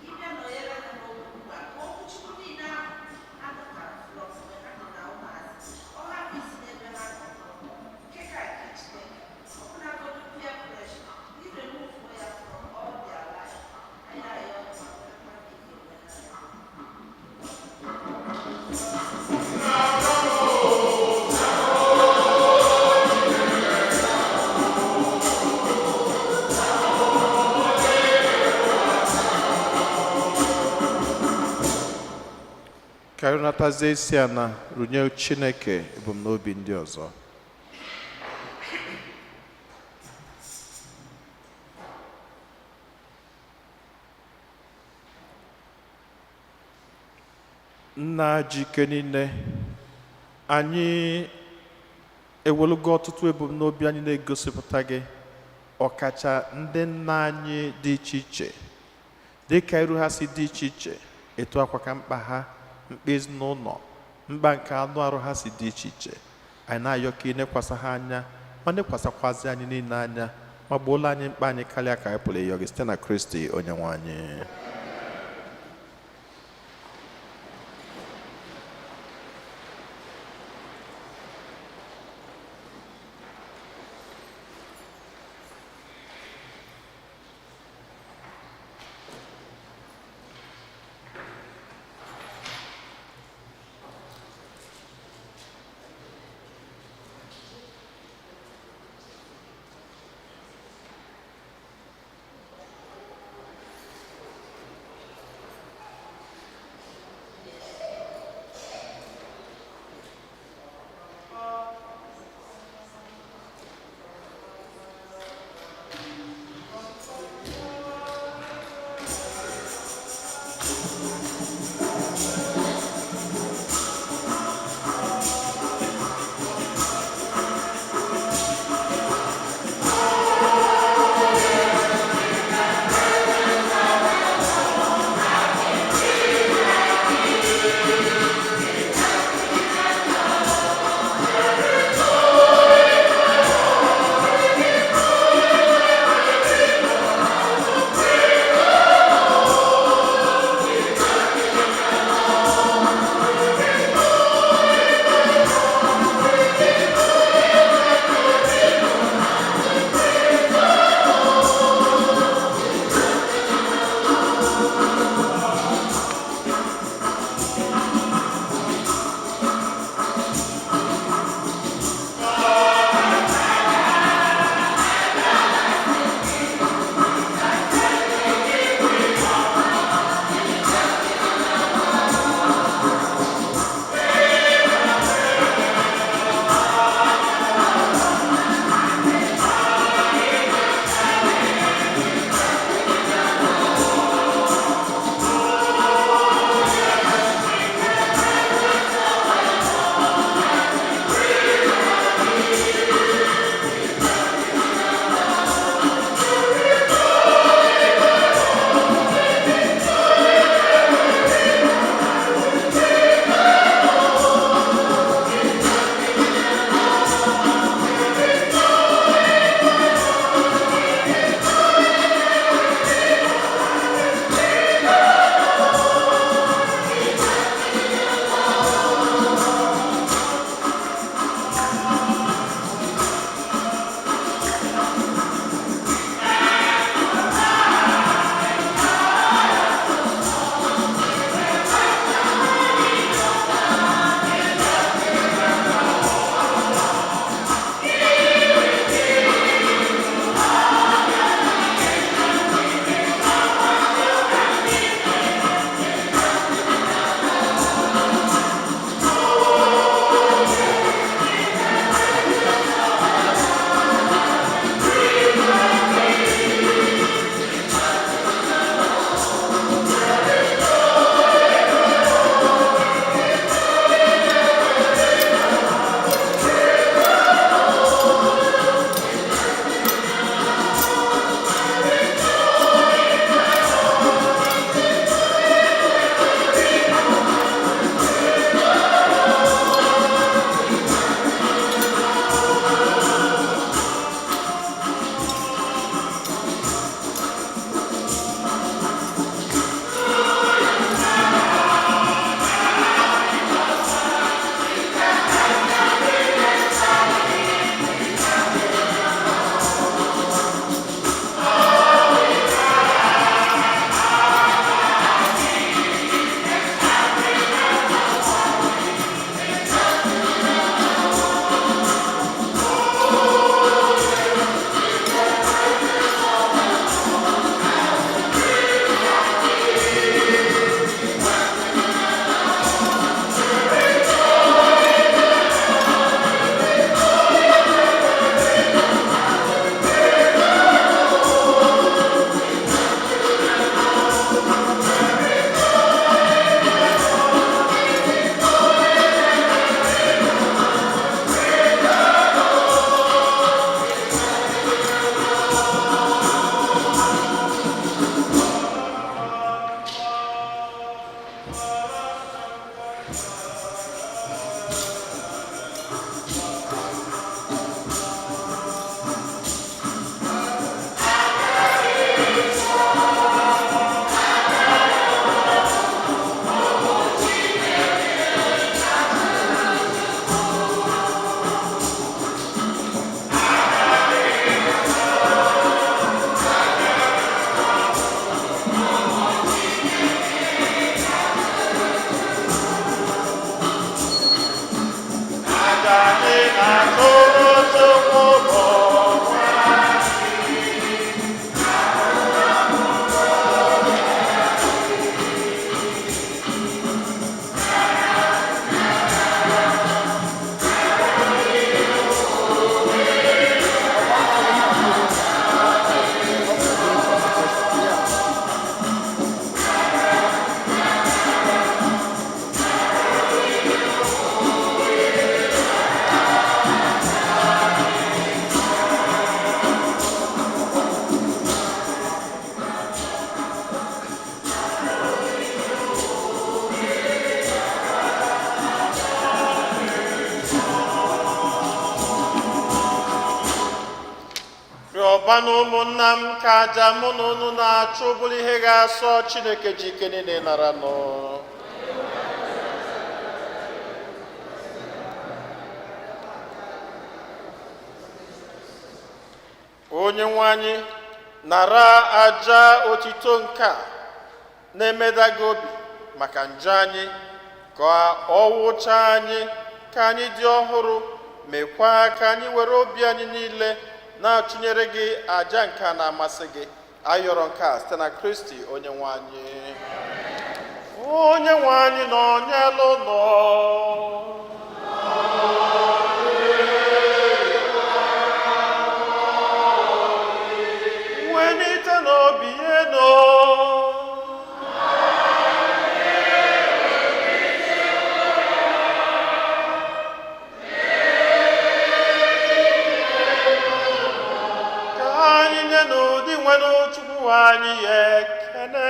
ị bịa nọnyere ha n'oge ugbu a, ka okwu Chukwu niile ahụ ha nụtara from mgbe ha dị na ụmụazị, ọ hapụ isi n'ebe ha nọ pụọ. Nke ka nke Chineke, ọbụlagodi peer pressure, i remove ya from all their life. Anyị na-ayọ gị ka ha ga-enwe ha. Ka anyị natazie isi ana runye Chineke ebumnobi ndị ọzọ. Nna ji ike niile, anyị ewelugo ọtụtụ ebumnobi anyị na-egosipụta gị, ọkacha ndị nna anyị dị iche iche, dịka iru ha si dị iche iche, etu akwa ka mkpa ha, mkpa ezinụlọ, mkpa nke anụ arụ ha si dị iche iche. Anyị na-ayọ ka ị nekwasa ha anya ma nekwasakwazi anyị niile anya. Ma gbuola anyị mkpa anyị karịa ka anyị pụrụ ịyọ gị site na Kristi onye nwe anyị. Yọbanụ ụmụnna m ka aja mụ na unu na-achụ bụrụ ihe ga-asọ Chineke ji ike niile nara nụ. Onye nwe anyị, nara aja otito nke a na-emeda gị obi maka njọ anyị, ka ọ wụchaa anyị ka anyị dị ọhụrụ, mekwa ka anyị were obi anyị niile na-achụnyere gị aja nke a na-amasị gị. Ayọrọ nke a site na Kristi onye nwe anyị. Onye nwe anyị nọ nyelụ nọ. Welite n'obi enu. Ka anyị nye n'ụdị nwere Chukwu anyị ya ekene.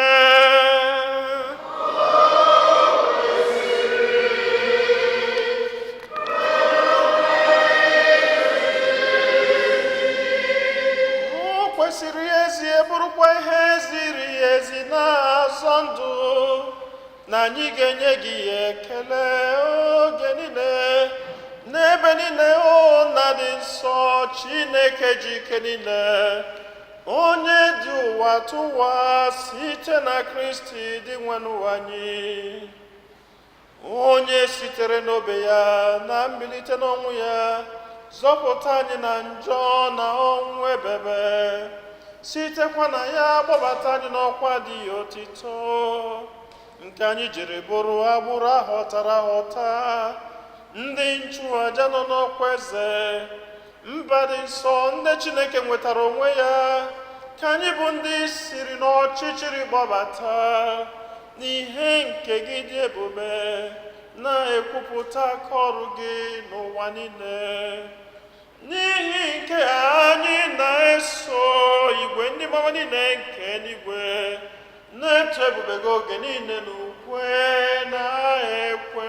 O kwesịrị ezie, bụrụkwa ihe ziri ezi na-azọ ndụ, na anyị ga-enye gị ekele oge niile n'ebe niile, o Nna dị nsọ, Chineke ji ike niile, onye dị ụwa tụwa, site na Kristi dị nwenụ anyị, onye sitere n'obe ya na mbilite n'ọnwụ ya zọpụta anyị na njọ na ọnwụ ebebe, sitekwa na ya gbabata anyị n'ọkwa dị ya otito, nke anyị jiri bụrụ agbụrụ ahọtara ahọta, ndị nchụaja nọ n'ọkwa eze, mba dị nsọ, ndị Chineke nwetara onwe ya, ka anyị bụ ndị siri n'ọchịchịrị gbabata n'ihe nke gị dị ebube, na-ekwupụta aka ọrụ gị n'ụwa niile. N'ihi nke a, anyị na-eso igwe ndị mama niile nke eluigwe na-eto ebube gị oge niile n'ukwe na-ekwe.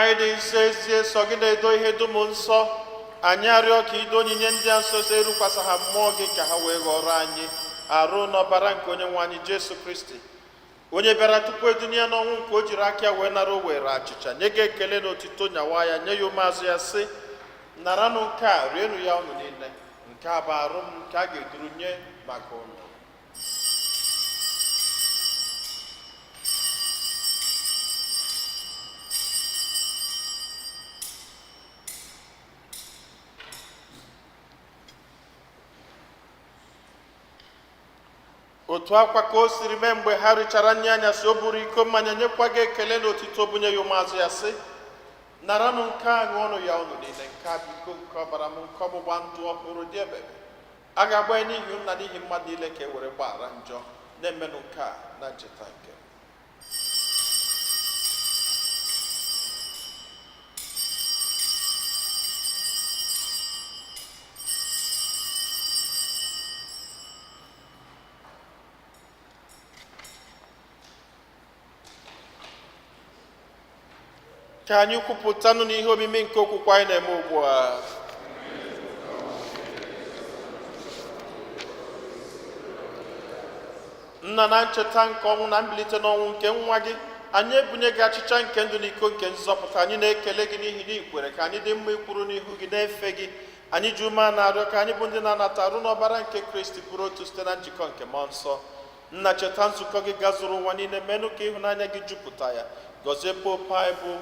Nna, ịdị nsọ ezie, sọ gị na-edo ihe dum nsọ. Anyị arịọ ka ido onyinye ndị a nsọ erukwasa ha mmụọ gị, ka ha wee ghọrọ anyị arụ n'ọbara nke onye nwe anyị Jesu Kristi, onye bịara tupu edunye ya n'ọnwụ nke o jiri aka ya wee nara. O were achịcha, nye gị ekele na otito, nyawa ya, nye ya ụmụazụ ya, sị: "Naranụ nke a, rienụ ya unu niile. Nke a bụ arụ m nke a ga-eduru nye maka unu." Otu akwa ka o siri mee mgbe ha richara nri anyasị, o buru iko mmanya, nyekwa gị ekele na otito, bunye ya ụmụazụ ya, sị: "Naranụ nke a, ṅụọnụ ya unu niile. Nke a bụ iko nke ọbara m nke ọgbụgba ndụ ọhụrụ dị ebebe. A ga-agba ya n'ihi unu na n'ihi mmadụ niile ka e were gbaghara njọ. Na-emenụ nke a na ncheta nke m." Ka anyị kwupụtanụ n'ihe omimi nke okwukwe anyị na-eme ugbu a. Nna, na ncheta nke ọnwụ na mbilite n'ọnwụ nke nwa gị, anyị ebunye gị achịcha nke ndụ na iko nke nzọpụta. Anyị na-ekele gị n'ihi na ikwere ka anyị dị mma ikwuru n'ihu gị na-efe gị. Anyị ji ume a na-arịọ ka anyị bụ ndị na-anata arụ n'ọbara nke Kristi bụrụ otu site na njikọ nke mmụọ nsọ. Nna, cheta nzukọ gị gazuru ụwa niile, menụ ka ịhụnanya gị jupụta ya. Gọzie Popu anyị bụ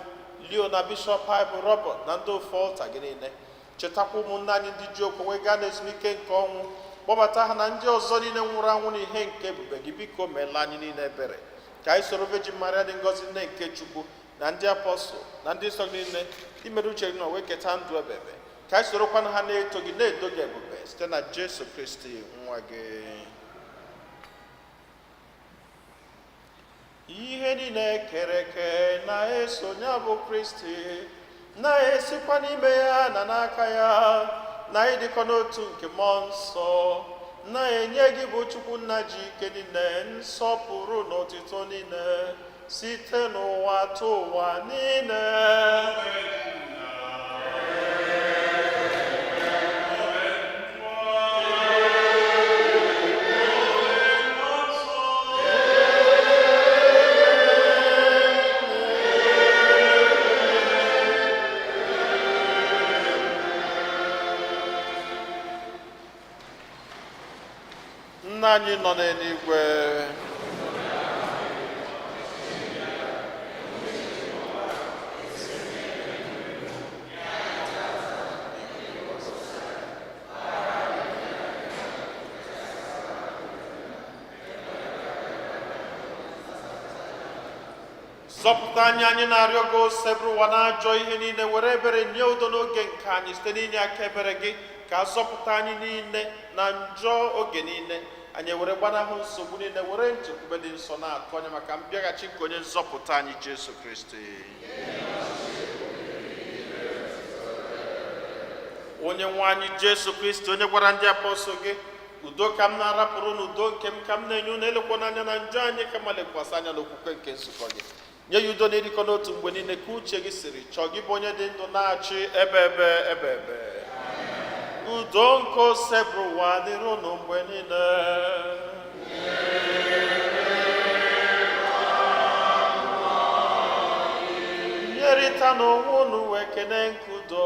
Leo na Bishọp anyị bụ Robert na ndị ofe ọlta gị niile. Chetakwa ụmụnne anyị ndị ji okwukwe gaa n'ezumike nke ọnwụ. Kpọbata ha na ndị ọzọ niile nwụrụ anwụ n'ihe nke ebube gị. Biko meela anyị niile ebere, ka anyị soro Virgin Maria dị ngọzi, nne nke Chukwu, na ndị apọstụl na ndị nsọ niile imere uche gị na wee keta ndụ ebebe, ka anyị sorokwanụ ha na-eto gị, na-edo gị ebube, site na Jesu Kristi nwa gị. Ihe niile kere eke na-eso ya bụ Kristi, na-esikwa n'ime ya na n'aka ya na ịdịkọ n'otu nke mmụọ nsọ, na-enye gị bụ Chukwu Nna ji ike niile nsọpụrụ na otito niile site n'ụwa tụ ụwa niile. Nna anyị nọ n'eluigwe, zọpụta anyị, anyị na-arịọ gị, osebụrụ ụwa na ajọ ihe niile. Were ebere nye udo n'oge nke anyị. Site n'inye aka ebere gị, ka a zọpụta anyị niile na njọ oge niile, anyị were gbanahụ nsogbu niile, were nchekwube dị nsọ na-atụ anya maka mbịaghachi nke onye nzọpụta anyị Jesu Kristi. Onye nwe anyị Jesu Kristi, onye gwara ndị apọstụl gị, "Udo ka m na-arapụrụ na udo nke m ka m na-enye unu," elekwana anya na njọ anyị, kama lekwasị anya n'okwukwe nke nzukọ gị, nye ya udo na ịdịkọ n'otu mgbe niile ka uche gị siri chọọ, gị bụ onye dị ndụ na-achị ebe ebe ebe ebe. Udo nke osebụrụ ụwa dịrị unu mgbe niile. Nyerịta n'onwe unu wee kene nke udo.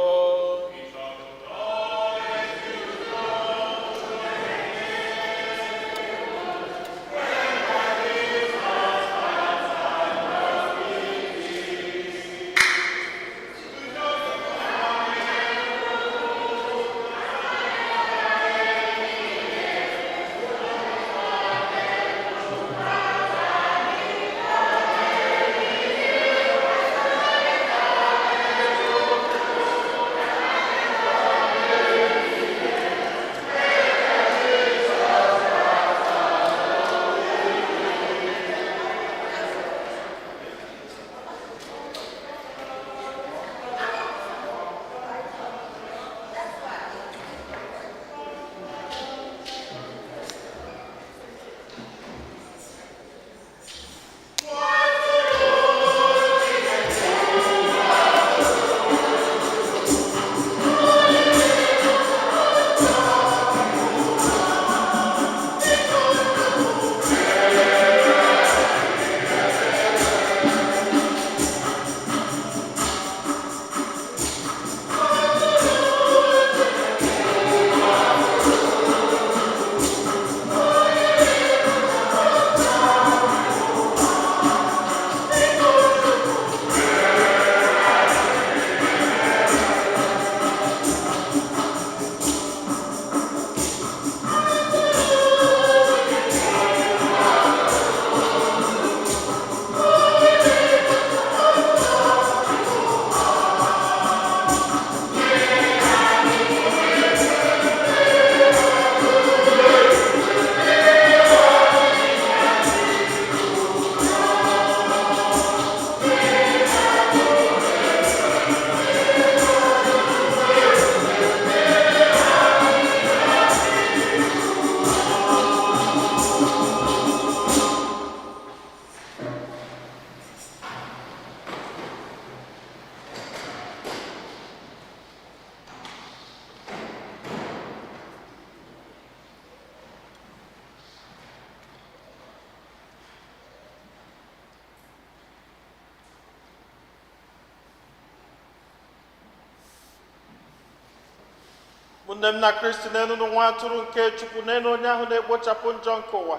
Ụmụnne m na Kristi, n'elu nwa atụrụ nke Chukwu, n'elu onye ahụ na-ekpochapụ njọ nke ụwa.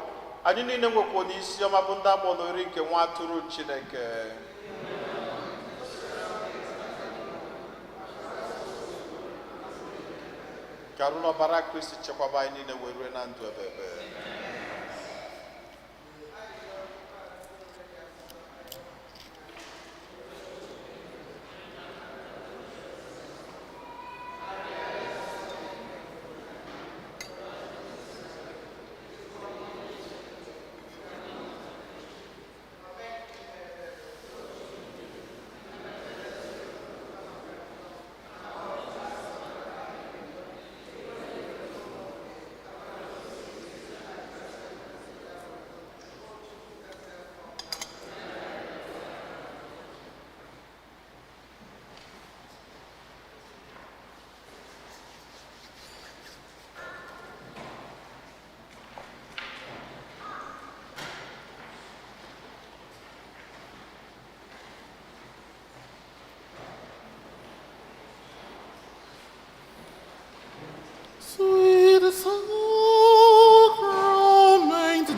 Anyị niile nwekwa n'isi ọma bụ ndị agbọrọ ori nke nwa atụrụ Chineke. Ka arụ n'ọbara Kristi chekwaba anyị niile wee rue na ndụ ebebe. Sweet sacrament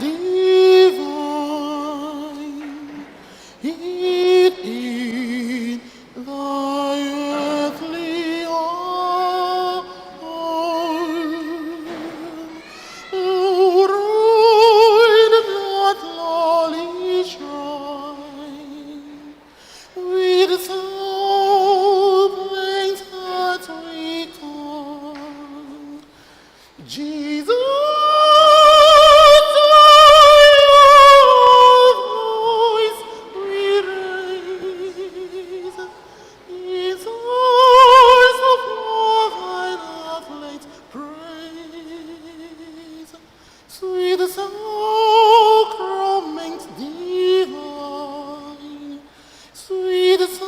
divine, hid in thy earthly arm, Lord, that lowly shrine, with so faint hearts we come. Jesus, thy voice we raise, is ours of love and of late praise. Sweet sacrament divine, sweet sacrament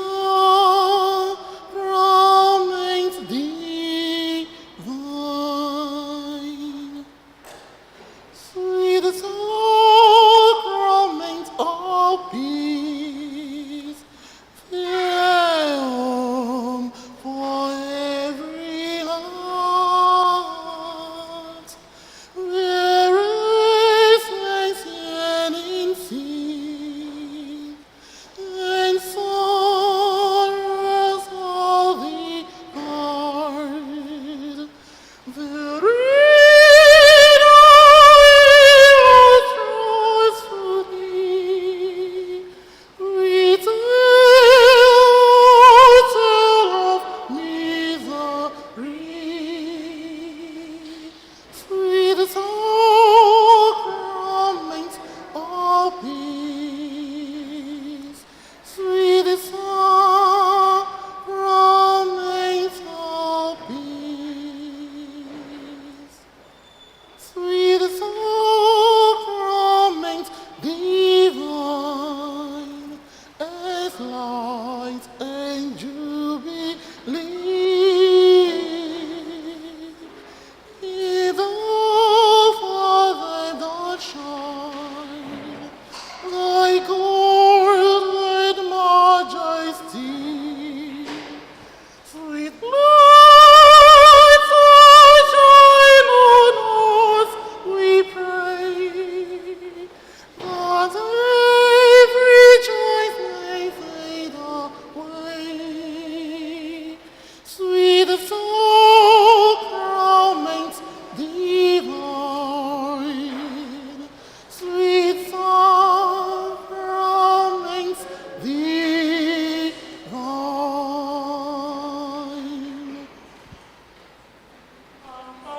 divine. Sweet sacrament of peace, fair home for every heart, where is yearning seek, and sorrows all the heart. The Sweet sacrament of peace, sweet sacrament of peace, sweet sacrament divine, as light and jubilee. In the Father that shine, thy golden majesty. Sweet light, shine on us, we pray, that every joy may fade away. Sweet sacrament divine, sweet sacrament divine. Amen.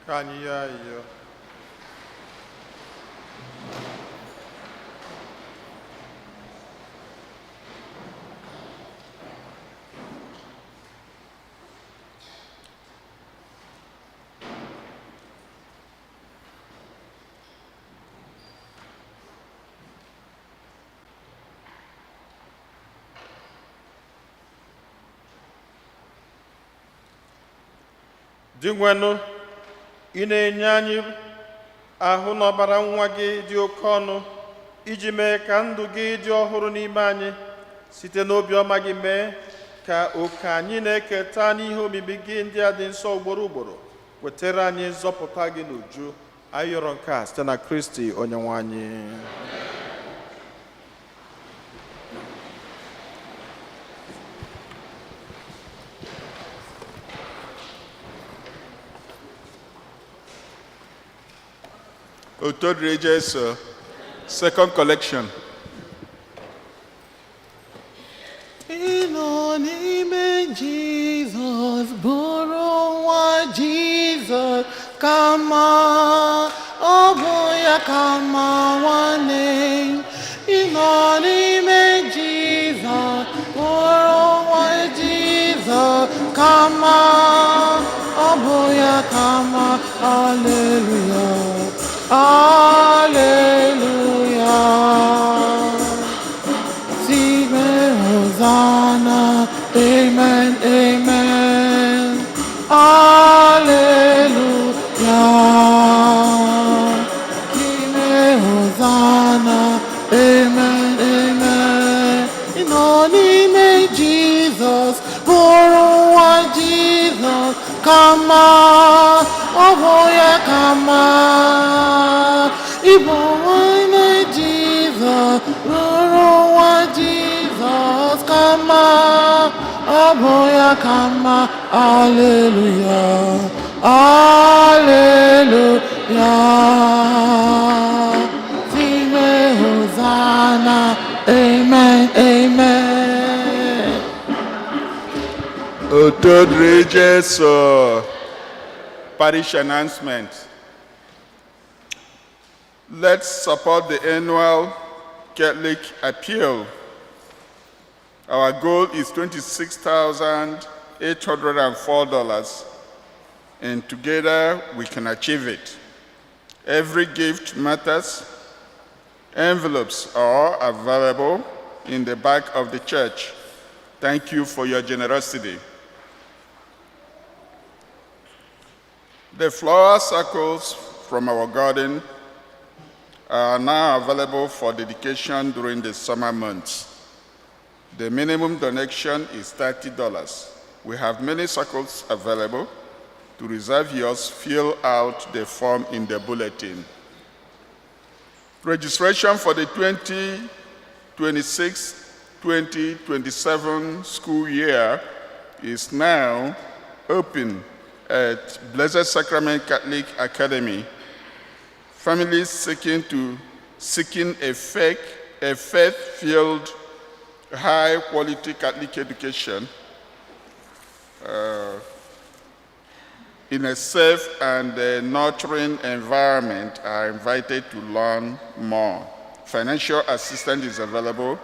Ka anyị yọọ ayịyọ. Dinwenụ, ị na-enye anyị ahụ n'ọbara nwa gị dị oke ọnụ iji mee ka ndụ gị dị ọhụrụ n'ime anyị. Site n'obiọma gị, mee ka oke anyị na-eketa n'ihe omimi gị ndị a dị nsọ ugboro ugboro wetara anyị nzọpụta gị n'uju. Anyị yọrọ nke a site na Kristi onye nwe anyị. Otito dịrị Jesu. Second collection. Ịnọ n'ime Jizọs, bụrụ nwa Jizọs, kama ọ bụ ya kama nwanne. Ịnọ n'ime Jizọs, bụrụ nwa Jizọs, kama ọ bụ ya kama. Aleluya, aleluya. Sibe Hosanna, amen, amen. Alleluia. Sibe Hosanna, amen, amen. Ịnọ n'ime Jizọs, bụrụ nwa Jizọs, kama ọ bụ ya kama. Ịbụ nwanne Jizọs, bụrụ nwa Jizọs, kama ọ bụ ya kama. Aleluya, aleluya. Sibe Hosanna, amen, amen. Otito dịrị Jesu. Parish announcement. Let's support the annual Catholic Appeal. Our goal is $26,804, and together we can achieve it. Every gift matters. Envelopes are available in the back of the church. Thank you for your generosity. The flower circles from our garden are now available for dedication during the summer months. The minimum donation is $30. We have many circles available. To reserve yours, fill out the form in the bulletin. Registration for the 2026-2027 school year is now open at Blessed Sacrament Catholic Academy. Families seeking a faith-filled, high-quality Catholic education in a safe and nurturing environment are invited to learn more. Financial assistance is available.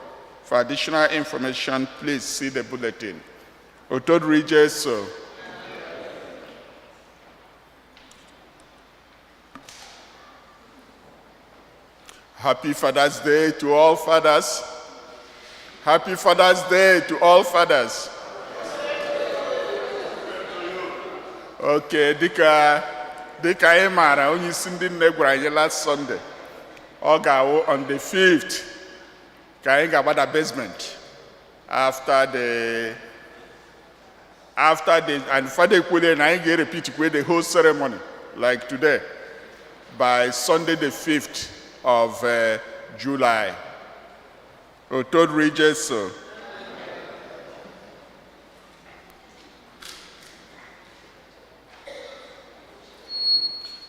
For additional information, please see the bulletin. Otito dịrị Jesu. Happy Father's Day to all fathers. Happy Father's Day to all fathers. Okay, dịka anyị maara, onye isi ndị nne gwara anyị last Sunday, ọ ga-awụ on the 5th ka anyị ga-agbada basement after the and Father ekwele na anyị ga-repeat kwe the whole ceremony like today by Sunday the 5th of July. Otito dịrị Jesu.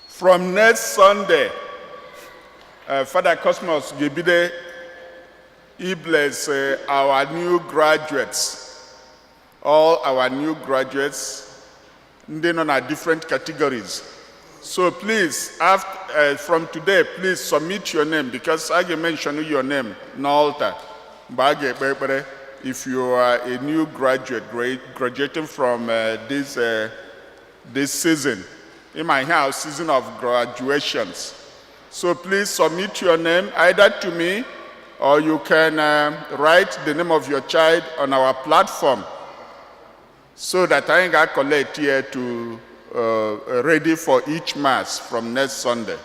From next Sunday, Father Cosmos ga-ebido bless our new graduates, all our new graduates, ndị nọ na different categories. So please, after, from today, please submit your name because I can mention your name n'altar. Mgbe a ga-ekpe ekpere, if you are a new graduate, graduating from this season, in my house, season of graduations. So please submit your name either to me or you can write the name of your child on our platform so that I can collect here to ready for each mass from next Sunday.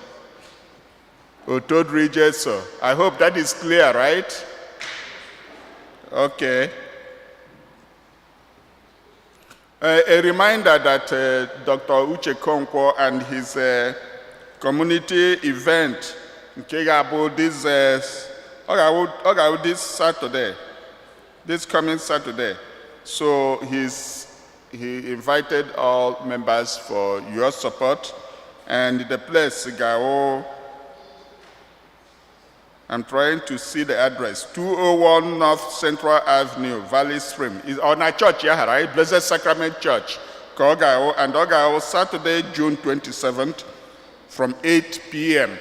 Otodri Jesu. I hope that is clear, right? Okay. A reminder that Dr. Uche Konkwo and his community event nke ga-abụ this ọ ga-abụ this Saturday, this coming Saturday. So he invited all members for your support, and the place ga-awụ, I'm trying to see the address, 201 North Central Avenue, Valley Stream. Is on our church, yeah, right? Blessed Sacrament Church. Ka ọ ga-awụ, and ọ ga-awụ Saturday, June 27th from 8 p.m.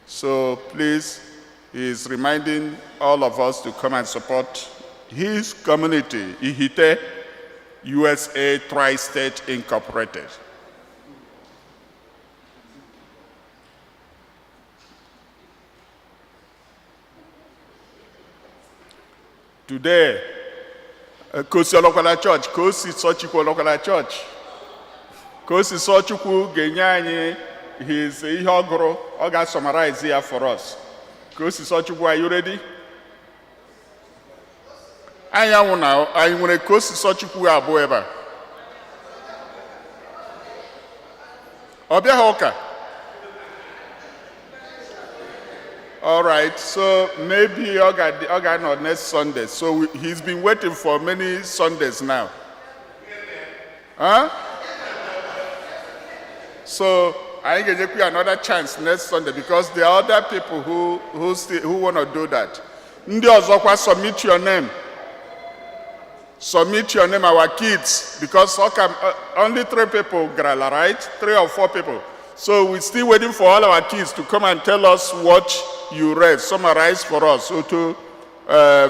So please, he is reminding all of us to come and support his community, Ihite USA Tri-State Incorporated. Today, Kosi Olokwala Church, Kosi Sochukwu Olokwala Church. Kosi Sochukwu ga-enye anyị his ihe ọ gụrụ, ọ ga-summarize ya for us. Kosi Sochukwu, are you ready? Anyị anwụ na anyị nwere Kosi Sochukwu abụọ ebe a. Ọ bịaghị ụka? All right, so maybe ọ ga-anọ next Sunday. So he's been waiting for many Sundays now. Huh? So I ga-enyekwu ya another chance next Sunday because there are other people who want to do that. Ndị ọzọkwa, submit your name. Submit your name, our kids, because only three people garala, right? Three or four people. So we're still waiting for all our kids to come and tell us what you read, summarize for us. Otu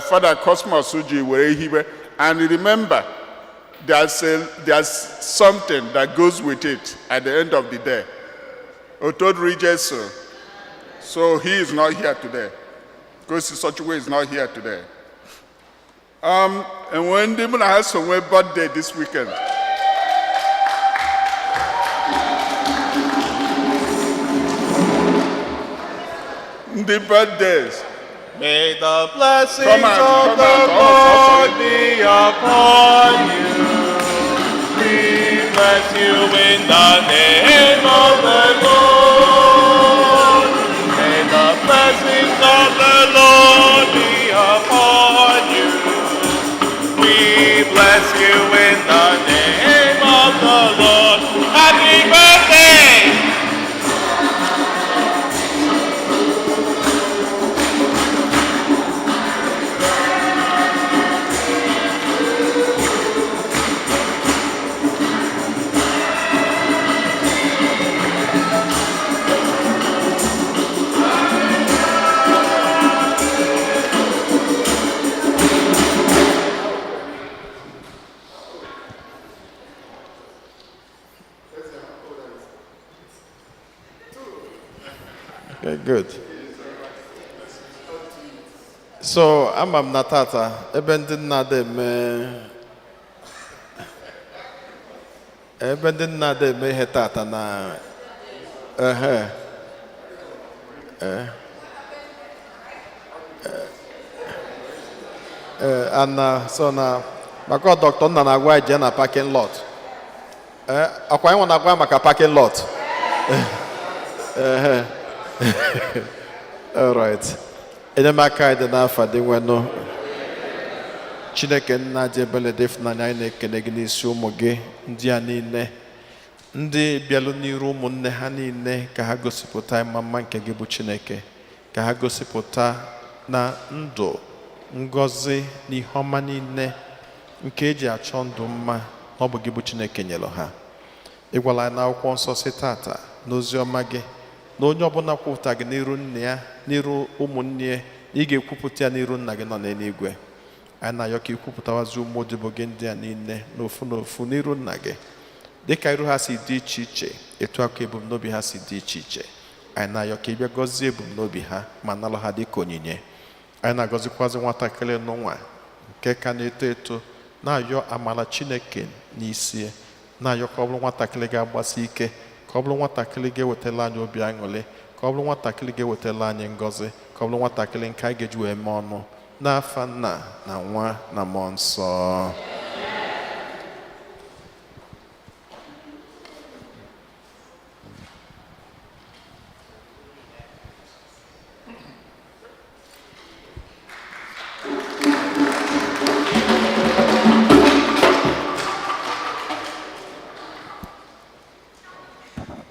Father Cosmos Uji were hibe. And remember, there's something that goes with it at the end of the day. Otodri Jesu. So he is not here today. Kosi Sochukwu is not here today. And when ndị mụ na ha so nwee birthday this weekend. Ndị birthdays. May the blessings Come on, of come the on, come on, Lord be upon you. We bless you in the name of the Lord. May the blessings of the Lord be upon you. We bless you in the name of the Lord. Happy birthday! Okay, good. So ama m na tata ebe ndị nna dị eme ebe ndị nna dị eme ihe tata na ehe eh eh ana so na maka dọkịta nna na-agwa anyị jee na parking lot, ee ọkwa anyị nwa na-agwa anyị maka parking lot. Ehe. All right. Enyemaka anyị dị n'afa dị nwenụ. Chineke nna dị ebele dị ịfụnanya, anyị na-ekele gị n'isi ụmụ gị ndị a niile ndị bịalụ n'iru ụmụnne ha niile ka ha gosipụta ịma mma nke gị bụ Chineke, ka ha gosipụta na ndụ ngọzi na ihe ọma niile nke eji achọ ndụ mma na ọ bụ gị bụ Chineke nyere ha. Ị gwara anyị n'akwụkwọ nsọ si tata n'ozi ọma gị na onye ọbụla kwupụta gị n'iru nna ya, n'iru ụmụnne ya, na ị ga-ekwupụta ya n'iru nna gị nọ n'eluigwe. Anyị na-ayọ ka ikwupụtawazi ụmụ odibo gị ndị a niile n'ofu n'ofu n'iru nna gị, dịka iru ha si dị iche iche, etu aka ebumnobi ha si dị iche iche. Anyị na-ayọ ka ị bịa gọzie ebumnobi ha ma nalụ ha dịka onyinye. Anyị na-agọzikwazi nwatakịrị n'ụwa nke ka na-eto eto, na-ayọ amara Chineke n'isi, na-ayọ ka ọ bụrụ nwatakịrị ga-agbasi ike, ka ọ bụrụ nwatakịrị ga-ewetala anyị obi aṅụrị, ka ọ bụrụ nwatakịrị ga-ewetala anyị ngọzi, ka ọ bụrụ nwatakịrị nke anyị ga-eji wee mee ọnụ. N'afa Nna na Nwa na Mmụọ Nsọ.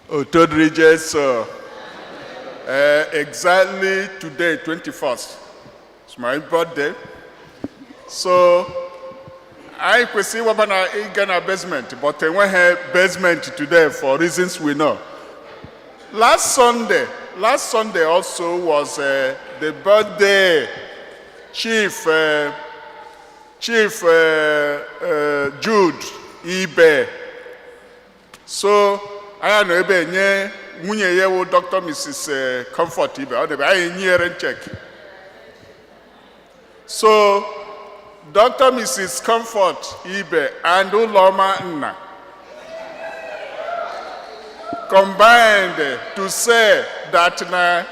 Otito dịrị Jesu. Exactly today, 21st, it's my birthday. So, I kwesịrị ịwaba na ịga na basement, but enweghị basement today for reasons we know. Last Sunday also was the birthday Chief Jude Ibe. So, anyị nọ ebe nye nwunye ya wụ Dr. Mrs. Comfort Ibe, ọ debe anyị nyere check. So, Dr. Mrs. Comfort Ibe and Uloma Nna combined to say that na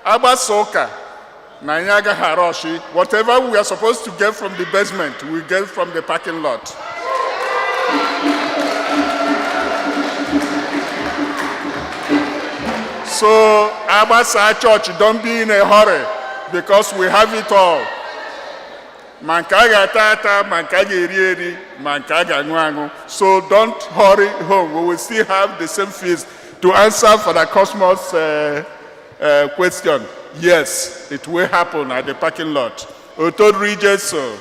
agbasa ụka na anyị agaghị arọshi. Whatever we are supposed to get from the basement, we get from the parking lot. So agbasa church, don't be in a hurry because we have it all. Ma nke a ga-ata ata, ma nke a ga-eri eri, ma nke a ga-aṅụ aṅụ. So don't hurry home. We will still have the same feast. To answer for the Cosmos question, yes, it will happen at the parking lot. Otito dịrị Jesu.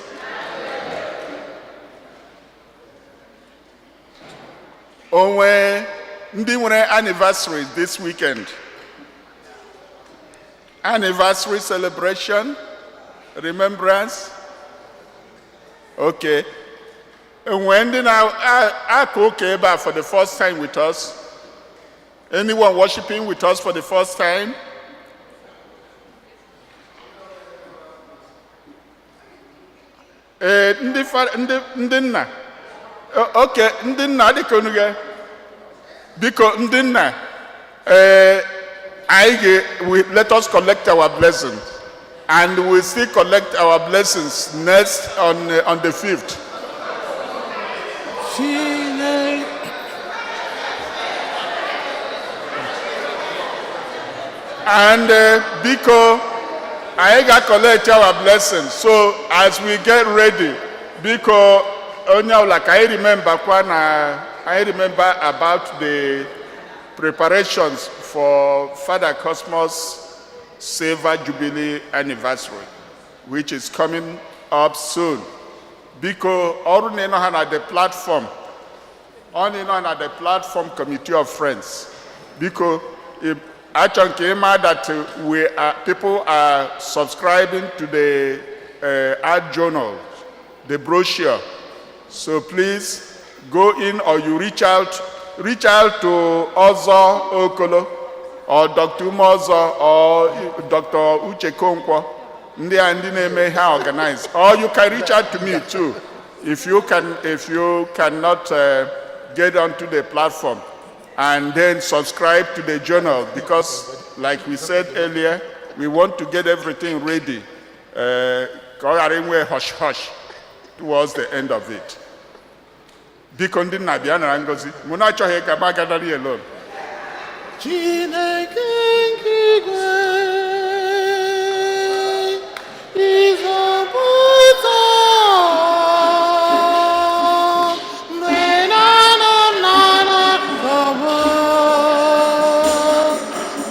Onwe ndị nwere anniversary this weekend? Anniversary celebration, remembrance. Okay. Enwe ndị na-aka ụka ebe a for the first time with us? Anyone worshiping with us for the first time? Ee, ndị nna. Okay, ndị nna, dịka unu ga biko, ndị nna, ee, anyị ga we let us collect our blessings, and we still collect our blessings next on the 5th. Chineke. And biko, anyị ga-collect our blessings. So as we get ready, biko, onye ọbụla ka anyị remember kwa na anyị remember about the preparations for Father Cosmos Silver Jubilee anniversary, which is coming up soon. Biko, ọrụ na ịnọ ha na the platform, ọ na ịnọ na the platform committee of friends. Biko, achọ nke ịma that we are, people are subscribing to the art journal, the brochure. So please go in or you reach out to Ozo Okolo or Dr. Umozo or Dr. Uche Konkwo. Ndị a ndị na-eme ha organize. Or you can reach out to me too if you cannot get onto the platform and then subscribe to the journal, because like we said earlier, we want to get everything ready ka ọ ghara inwe hush hush towards the end of it. Biko, ndị nna, bịa nara ngozi. Mụ na achọghị ka m agadari alone. Chineke nke igwe, ịzọpụta mgbe na-anọ m na nsogbu,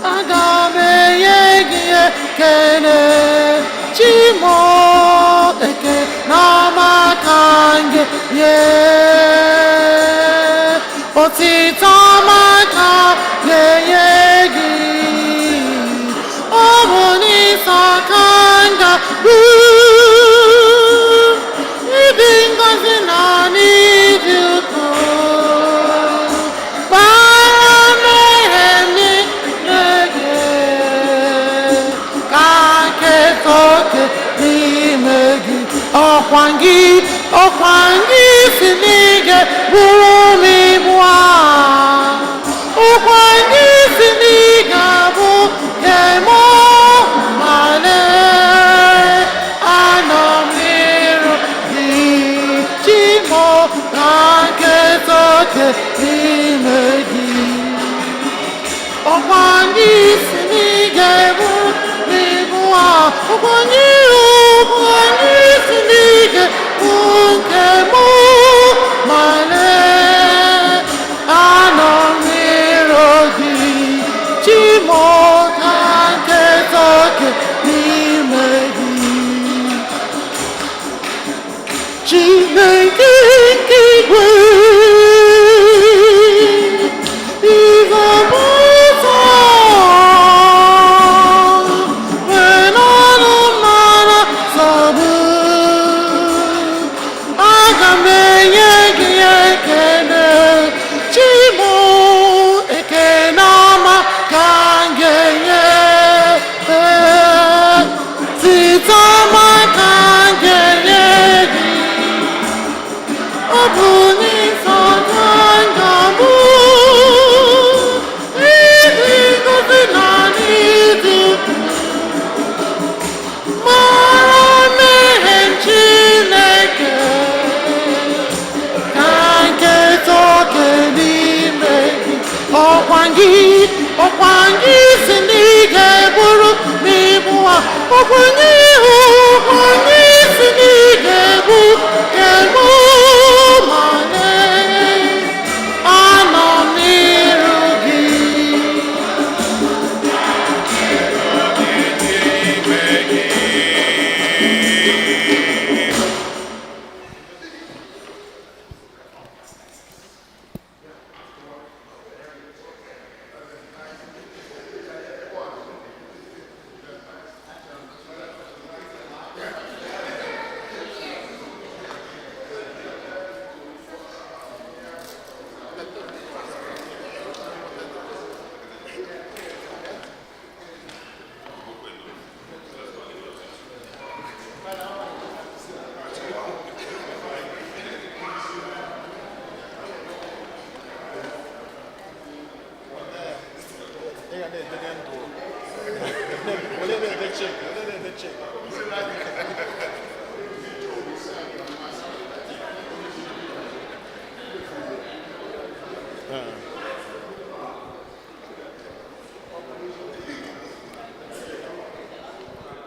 aga m enye gị ekele. Chimo, ekele ọma ka m ga-enye, otito. Ọkwa gị, ọkwa gị si n'ige bụrụ m ibu a. Ọkwa gị si n'ige bụ kemo male. Anọ m n'iru gị, Chimo, na nketa oke n'ime gị. Ọkwa gị si n'ige bụ n'ibu a. Ọkwa gị, ọkwa gị si n'ige bụ nke mụ ma lee anọ m n'iru gị, Chimo, ka nketa oke n'ime gị. Chineke nke igwe, ịzọpụta mgbe n'ọnụ mara nsogbu, aga m enye gị ekele, Chimo, ekele ọma ka m ga-enye, site ọma ka m ga-enye gị. Ọ bụ n'ịzọta nga-abụ, ịdị ngọzi na n'ịdị ukwuu. Mara mmehie Chineke, ka nketa oke n'ime gị. Ọkwa gị, ọkwa gị si n'ige bụrụ n'ibu a. Ọkwa gị, ọkwa gị si n'ige bụ kemụ ma lee anọ m n'iru gị.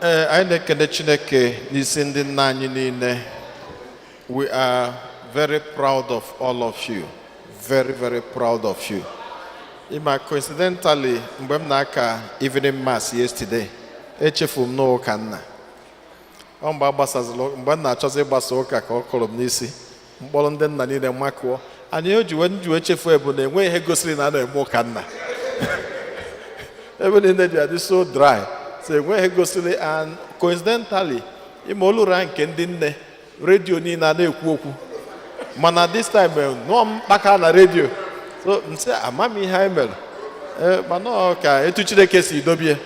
Ee, anyị na-ekele Chineke n'isi ndị nna anyị niile. We are very proud of all of you. Very, very proud of you. Ịma, coincidentally, mgbe m na-aka evening mass yesterday, echefu m n'ụka nna. Ọ mgbe agbasazịrị, mgbe m na-achọzi ịgbasa ụka ka ọ kụrụ m n'isi mkpọrọ ndị nna niile makụọ anyị. O ji wee nji wee chefuo bụ na enweghị ihe gosiri na a na-eme ụka nna. Ebe niile ji adị so dry, so enweghị gosiri. And coincidentally, ime olura nke ndị nne, redio niile a na-ekwu okwu, mana this time nụọ m kpaka na redio, so m sị ama m ihe anyị mere. Ee, mana ọ ka etu Chineke si dobie.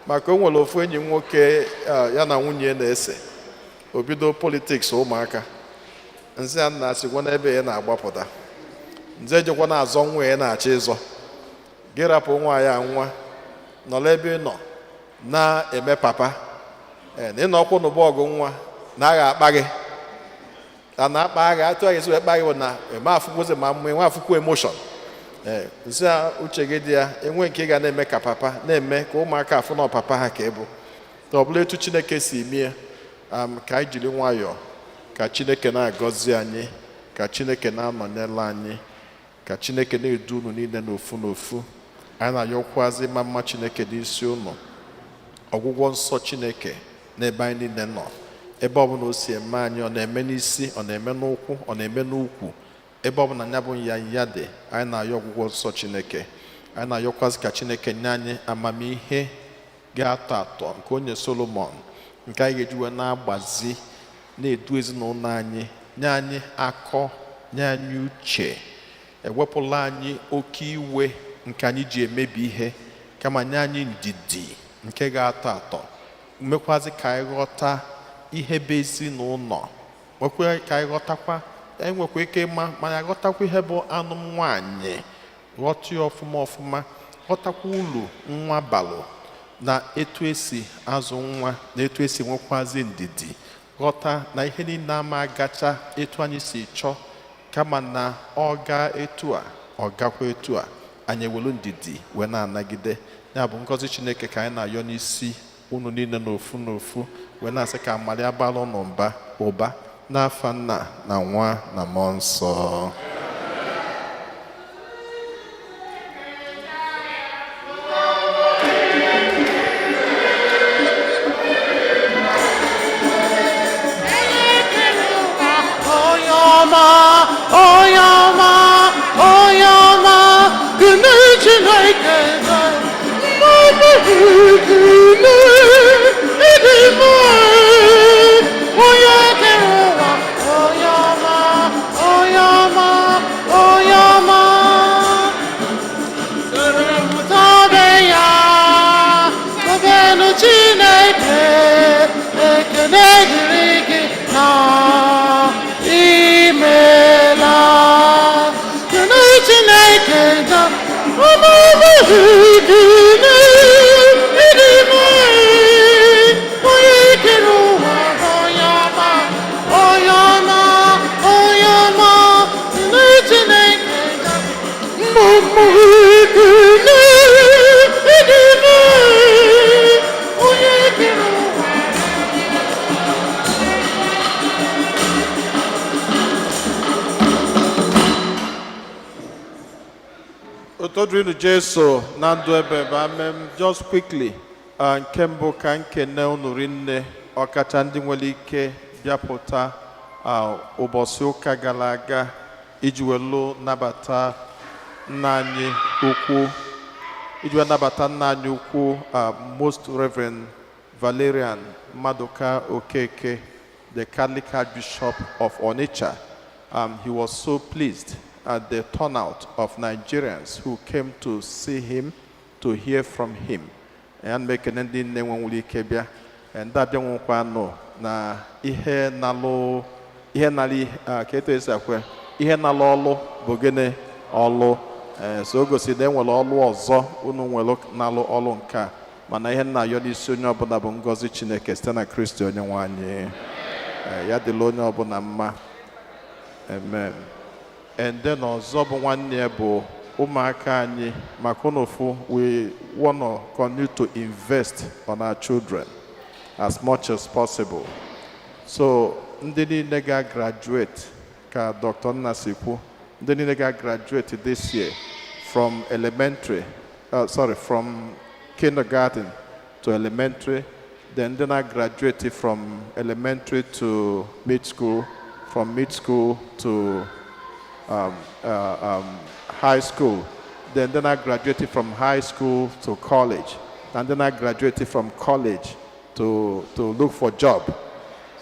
Maka o nwere ofu enyi m nwoke, ya na nwunye na-ese, o bido politics ụmụaka. Nzi a na-asịkwa n'ebe ya na-agbapụta, nze ejekwa na-azọ nwa ya na-achọ ịzọ gị, rapụ nwa ya, nwa nọrọ ebe ị nọ na-eme papa. Ee, na ị nọkwụ n'ụbọọgụ nwa na agha akpa gị, a na-akpa agha atụ agha esi wee kpa gị bụ na eme afụkwụzi ma mmụ enwe afụkwu emotion. Ee, nsị a uche gị dị ya, enwe nke ị ga na-eme ka papa na-eme ka ụmụaka afụ na papa ha ka ịbụ na ọ bụla etu Chineke si mie. Ka anyị jiri nwayọọ, ka Chineke na-agọzi anyị, ka Chineke na-anọnyere anyị, ka Chineke na-edu unu niile n'ofu n'ofu. Anyị na-ayọkwazi ma mma Chineke n'isi unu, ọgwụgwọ nsọ Chineke n'ebe anyị niile nọ, ebe ọbụla o si eme anyị, ọ na-eme n'isi, ọ na-eme n'ụkwụ, ọ na-eme n'ukwu, ebe ọbụla ya bụ nyanya dị, anyị na-ayọ ọgwụgwọ nsọ Chineke. Anyị na-ayọkwazi ka Chineke nye anyị amamihe ga-atọ atọ nke onye Solomon, nke anyị ga-eji wee na-agbazi, na-edu ezinụlọ anyị. Nye anyị akọ, nye anyị uche, ewepụla anyị oke iwe nke anyị ji emebi ihe, kama nye anyị ndidi nke ga-atọ atọ, mekwazi ka anyị ghọta Ihe bụ ezinụlọ nwekwa ka anyị ghọtakwa. Anyị nwekwa ike ịma mana aghọtakwa ihe bụ anụ nwanyị, ghọta ya ọfụma ọfụma, ghọtakwa ulu nwa balụ na etu esi azụ nwa na etu esi nwekwazi ndidi, ghọta na ihe niile ama agacha etu anyị si chọọ, kama na ọ gaa etu a, ọ gakwa etu a, anyị ewelu ndidi wee na-anagide. Ya bụ ngọzi Chineke ka anyị na-ayọ n'isi unu niile n'ofu n'ofu, wee na-asị ka amara bara unu mba ụba n'afa Nna na Nwa na Mmụọ Nsọ. Onye ọma, onye ọma, onye ọma, kene Chineke, mmadụ kene ịdị mma, onye kere ụwa, onye ọma, onye ọma, onye ọma, tobe ya, tobenu Chineke, ekele dịrị gị na imela. Kene Chineke na ọmụmụ gị ịdị mma, onye kere ụwa, onye ọma, onye ọma, onye ọma, kene Chineke na mmụmụ ekele ịdị mma, onye kere ụwa. Otito dịrịnụ Jesu na ndụ ebe ebe. Amen. Just quickly, nke mbụ, ka nkene unu rinne, ọkacha ndị nwere ike bịapụta ụbọchị ụka gara aga iji welu nabata nna anyị ukwu, iji wee nabata nna anyị ukwu, Most Reverend Valerian Maduka Okeke, the Catholic Archbishop of Onitsha. He was so pleased at the turnout of Nigerians who came to see him, to hear from him. And mekene ndị nne nwenwere ike bịa, ndị abịa nwekwa nọ na ihe nalụ ihe nalụ ka etu esi akwe ihe nalụ ọlụ bụ gịnị ọlụ. So o gosiri na enwere ọlụ ọzọ unu nwere nalụ ọlụ nke a, mana ihe nna ayọ n'isi onye ọbụla bụ ngọzi Chineke site na Kristi onye nwe anyị. Ya dịla onye ọbụla mma. Amen. And then ọzọ bụ nwanne ya bụ ụmụaka anyị, maka unu fụ, we wanna continue to invest on our children as much as possible. So ndị niile ga-graduate, ka Dr. Nna si kwu, ndị niile ga-graduate this year from elementary, sorry, from kindergarten to elementary, then ndị na-graduate from elementary to mid school, from mid school to high school, then I graduated from high school to college, and then I graduated from college to look for job.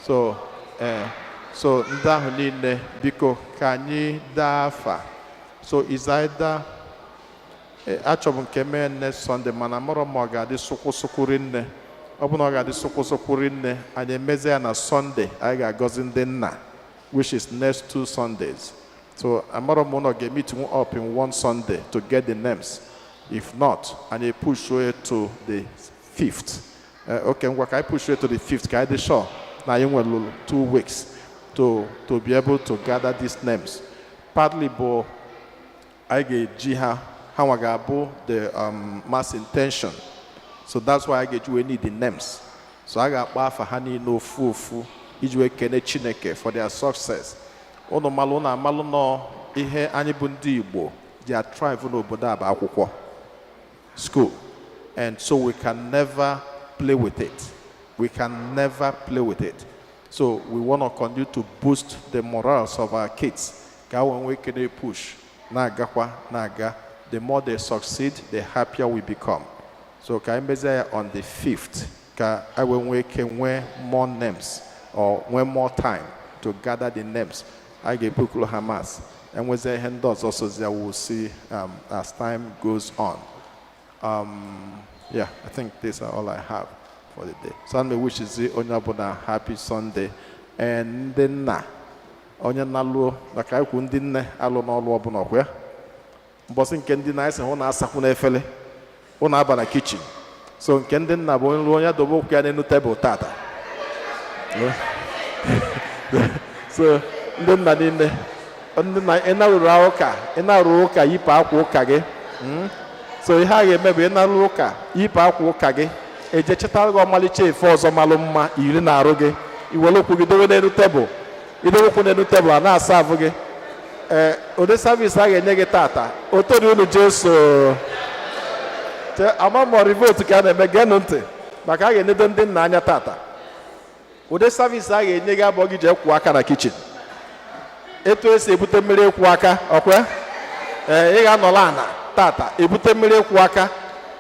So ndị ahụ niile, biko ka anyị daa afa. So is either achọrọ m nke mee next Sunday, mana mụrụ ma ọ ga-adị sụkwụ rinne. Ọ bụ na ọ ga-adị sụkwụ rinne, anyị emezie ya na Sunday anyị ga-agọzi ndị nna, which is next two Sundays. So amara m ụnọ ga-meet up in one Sunday to get the names. If not, anyị push it to the fifth. Okay, ngwa, ka anyị push it to the fifth ka anyị dị sure na anyị nwere 2 weeks to be able to gather these names. Partly bụ anyị ga-eji ha, ha nwa ga-abụ the mass intention. So that's why anyị ga-eji wee need the names. So a ga-akpọ afa ha niile ofu ofu iji wee kene Chineke for their success. Unu malụ na amalụ nọ ihe anyị bụ ndị Igbo ji thrive n'obodo a bụ akwụkwọ, school, and so we can never play with it. We can never play with it. So we want to continue to boost the morals of our kids ka we nwee ike na-push, na-agakwa na-aga. The more they succeed, the happier we become. So ka anyị mezie ya on the 5th ka anyị wee nwee ike nwee more names or nwee more time to gather the names. Anyị ga-ebukuru ha mass, enwezie ihe ndị ọzọ sozi ya, we'll see as time goes on. Yeah, I think these are all I have. for the day. So ana m ewishzi onye ọbụla happy Sunday. And ndị nna, onye na-alụ maka ikwu, ndị nne alụ n'ọlụ ọbụla, ọkwa ya mbọsị nke ndị na anyị sị hụ na-asakwu n'efere ụnụ aba na kitchen. So nke ndị nna bụ onye ruo, onye dobe ụkwụ ya n'elu tebụl tata. So ndị nna niile, ndị nna, ị narụrụ ụka, ị narụrụ ụka, yipụ akwa ụka gị. So ihe a ga-eme bụ, ị narụrụ ụka, yipụ akwa ụka gị, eje chetara gị ọmalịcha efe ọzọ malụ mma iri na arụ gị, iwere ụkwụ gị dobe n'elu tebụl. Idobe ụkwụ n'elu tebụl, a na-asa avụ gị. Ee, ụdị service a ga-enye gị tata, otodi unu Jesu ama ma revolt ka a na-eme. Geenụ ntị, maka a ga-enedo ndị nna anya tata. Ụdị service a ga-enye gị abụọ gị jee kwụọ aka na kitchen, etu esi ebute mmiri ịkwụ aka ọkwa. Ee, ị ga-anọrọ ana tata, ebute mmiri ịkwụ aka,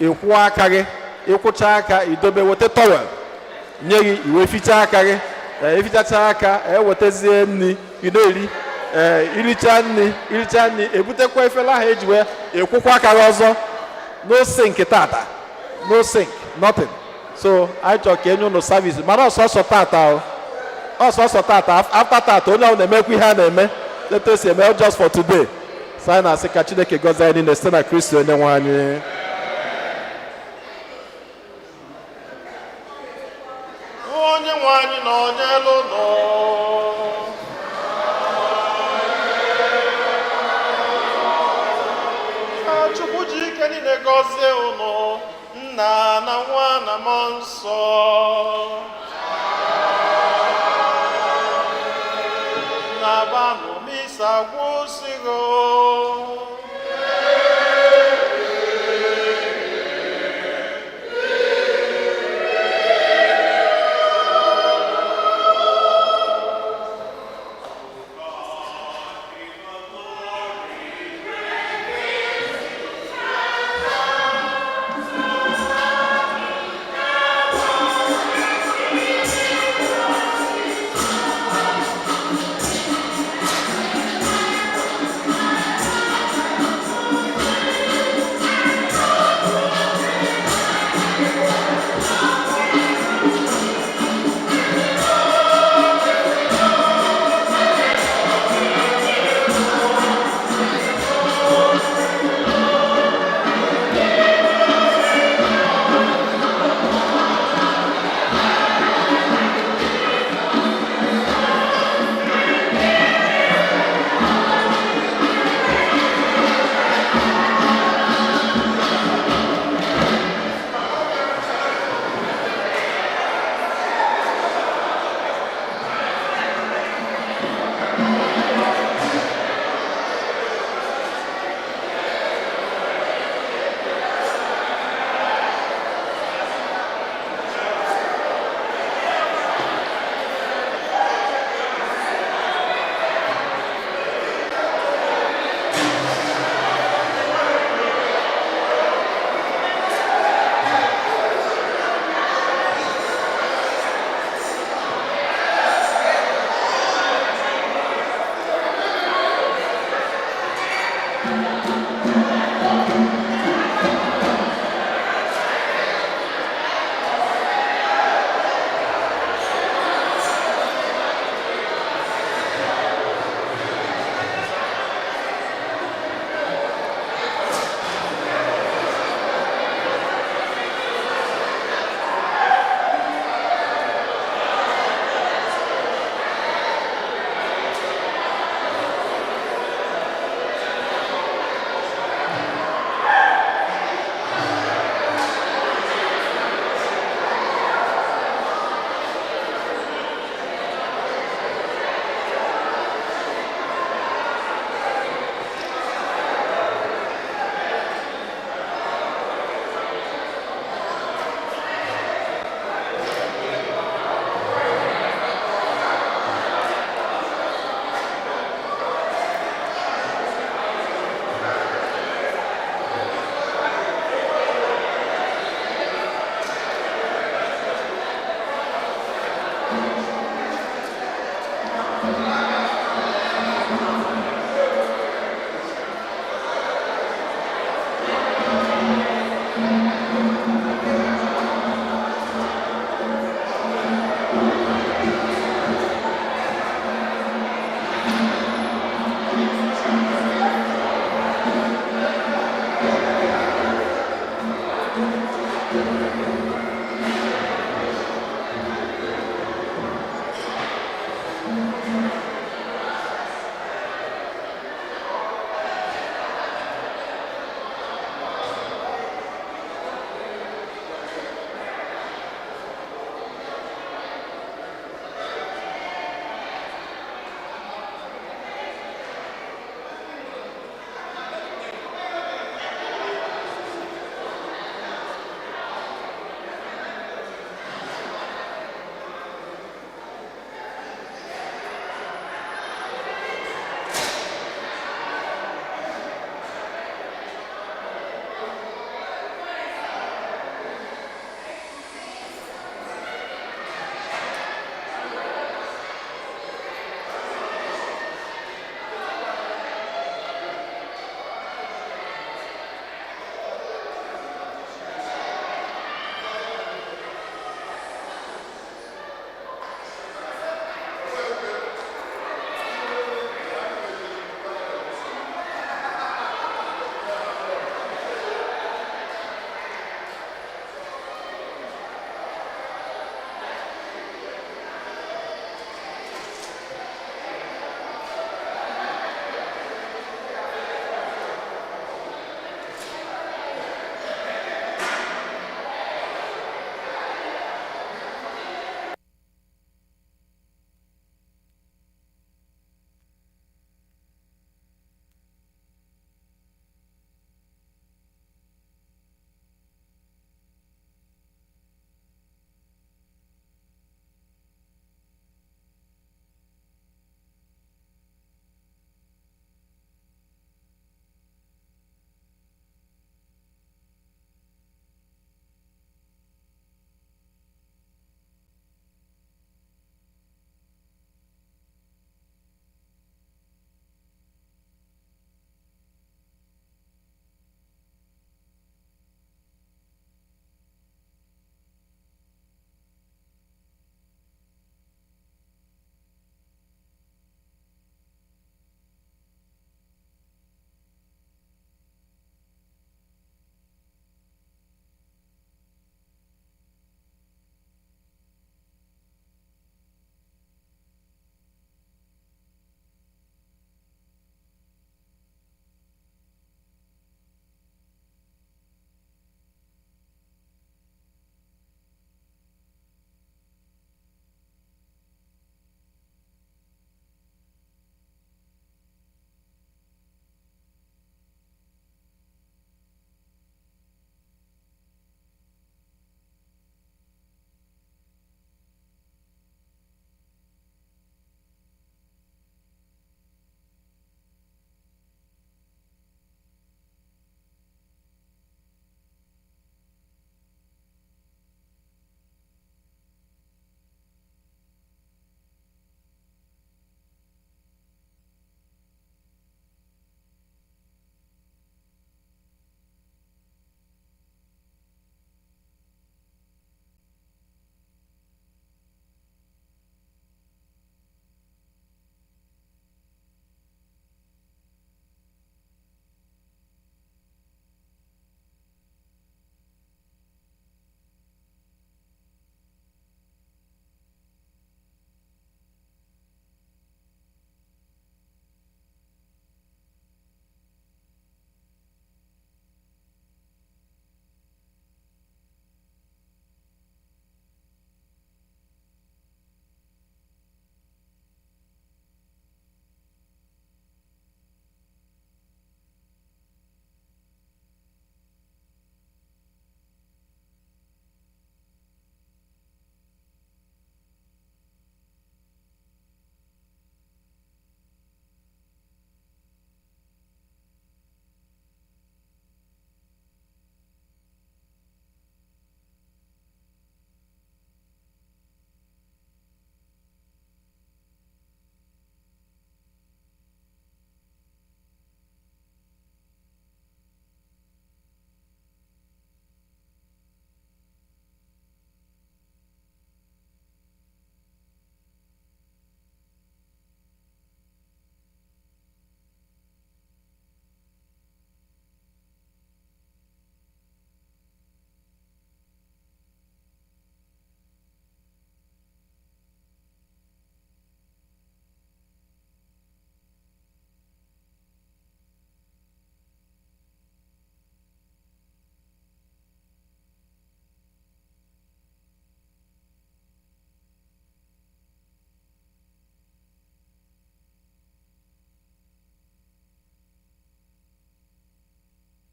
ịkwụọ aka gị, ịkwụcha aka, idobe, weta towel nye gị, iwe fichaa aka gị. Ee, ifichacha aka, ewetazie nri, ị na-eri. Ee, iricha nri, iricha nri, ebutekwa efere ahụ eji wee ịkwụkwa aka gị ọzọ. No sink tata, no sink, nothing. So anyị chọrọ ka enye unu service, mana ọsọsọ tata o, ọsọsọ tata. After tata, onye ọbụla na-emekwa ihe a na-eme etu esi eme, just for today. So anyị na-asị ka Chineke gọzie anyị niile site na Kristi onye nwe anyị. Onye nwe anyị nọ n'elu nọ. Ka Chukwu ji ike niile gọzie unu, Nna na Nwa na Mmụọ Nsọ. Na-abanụ, misa gwụsịgo.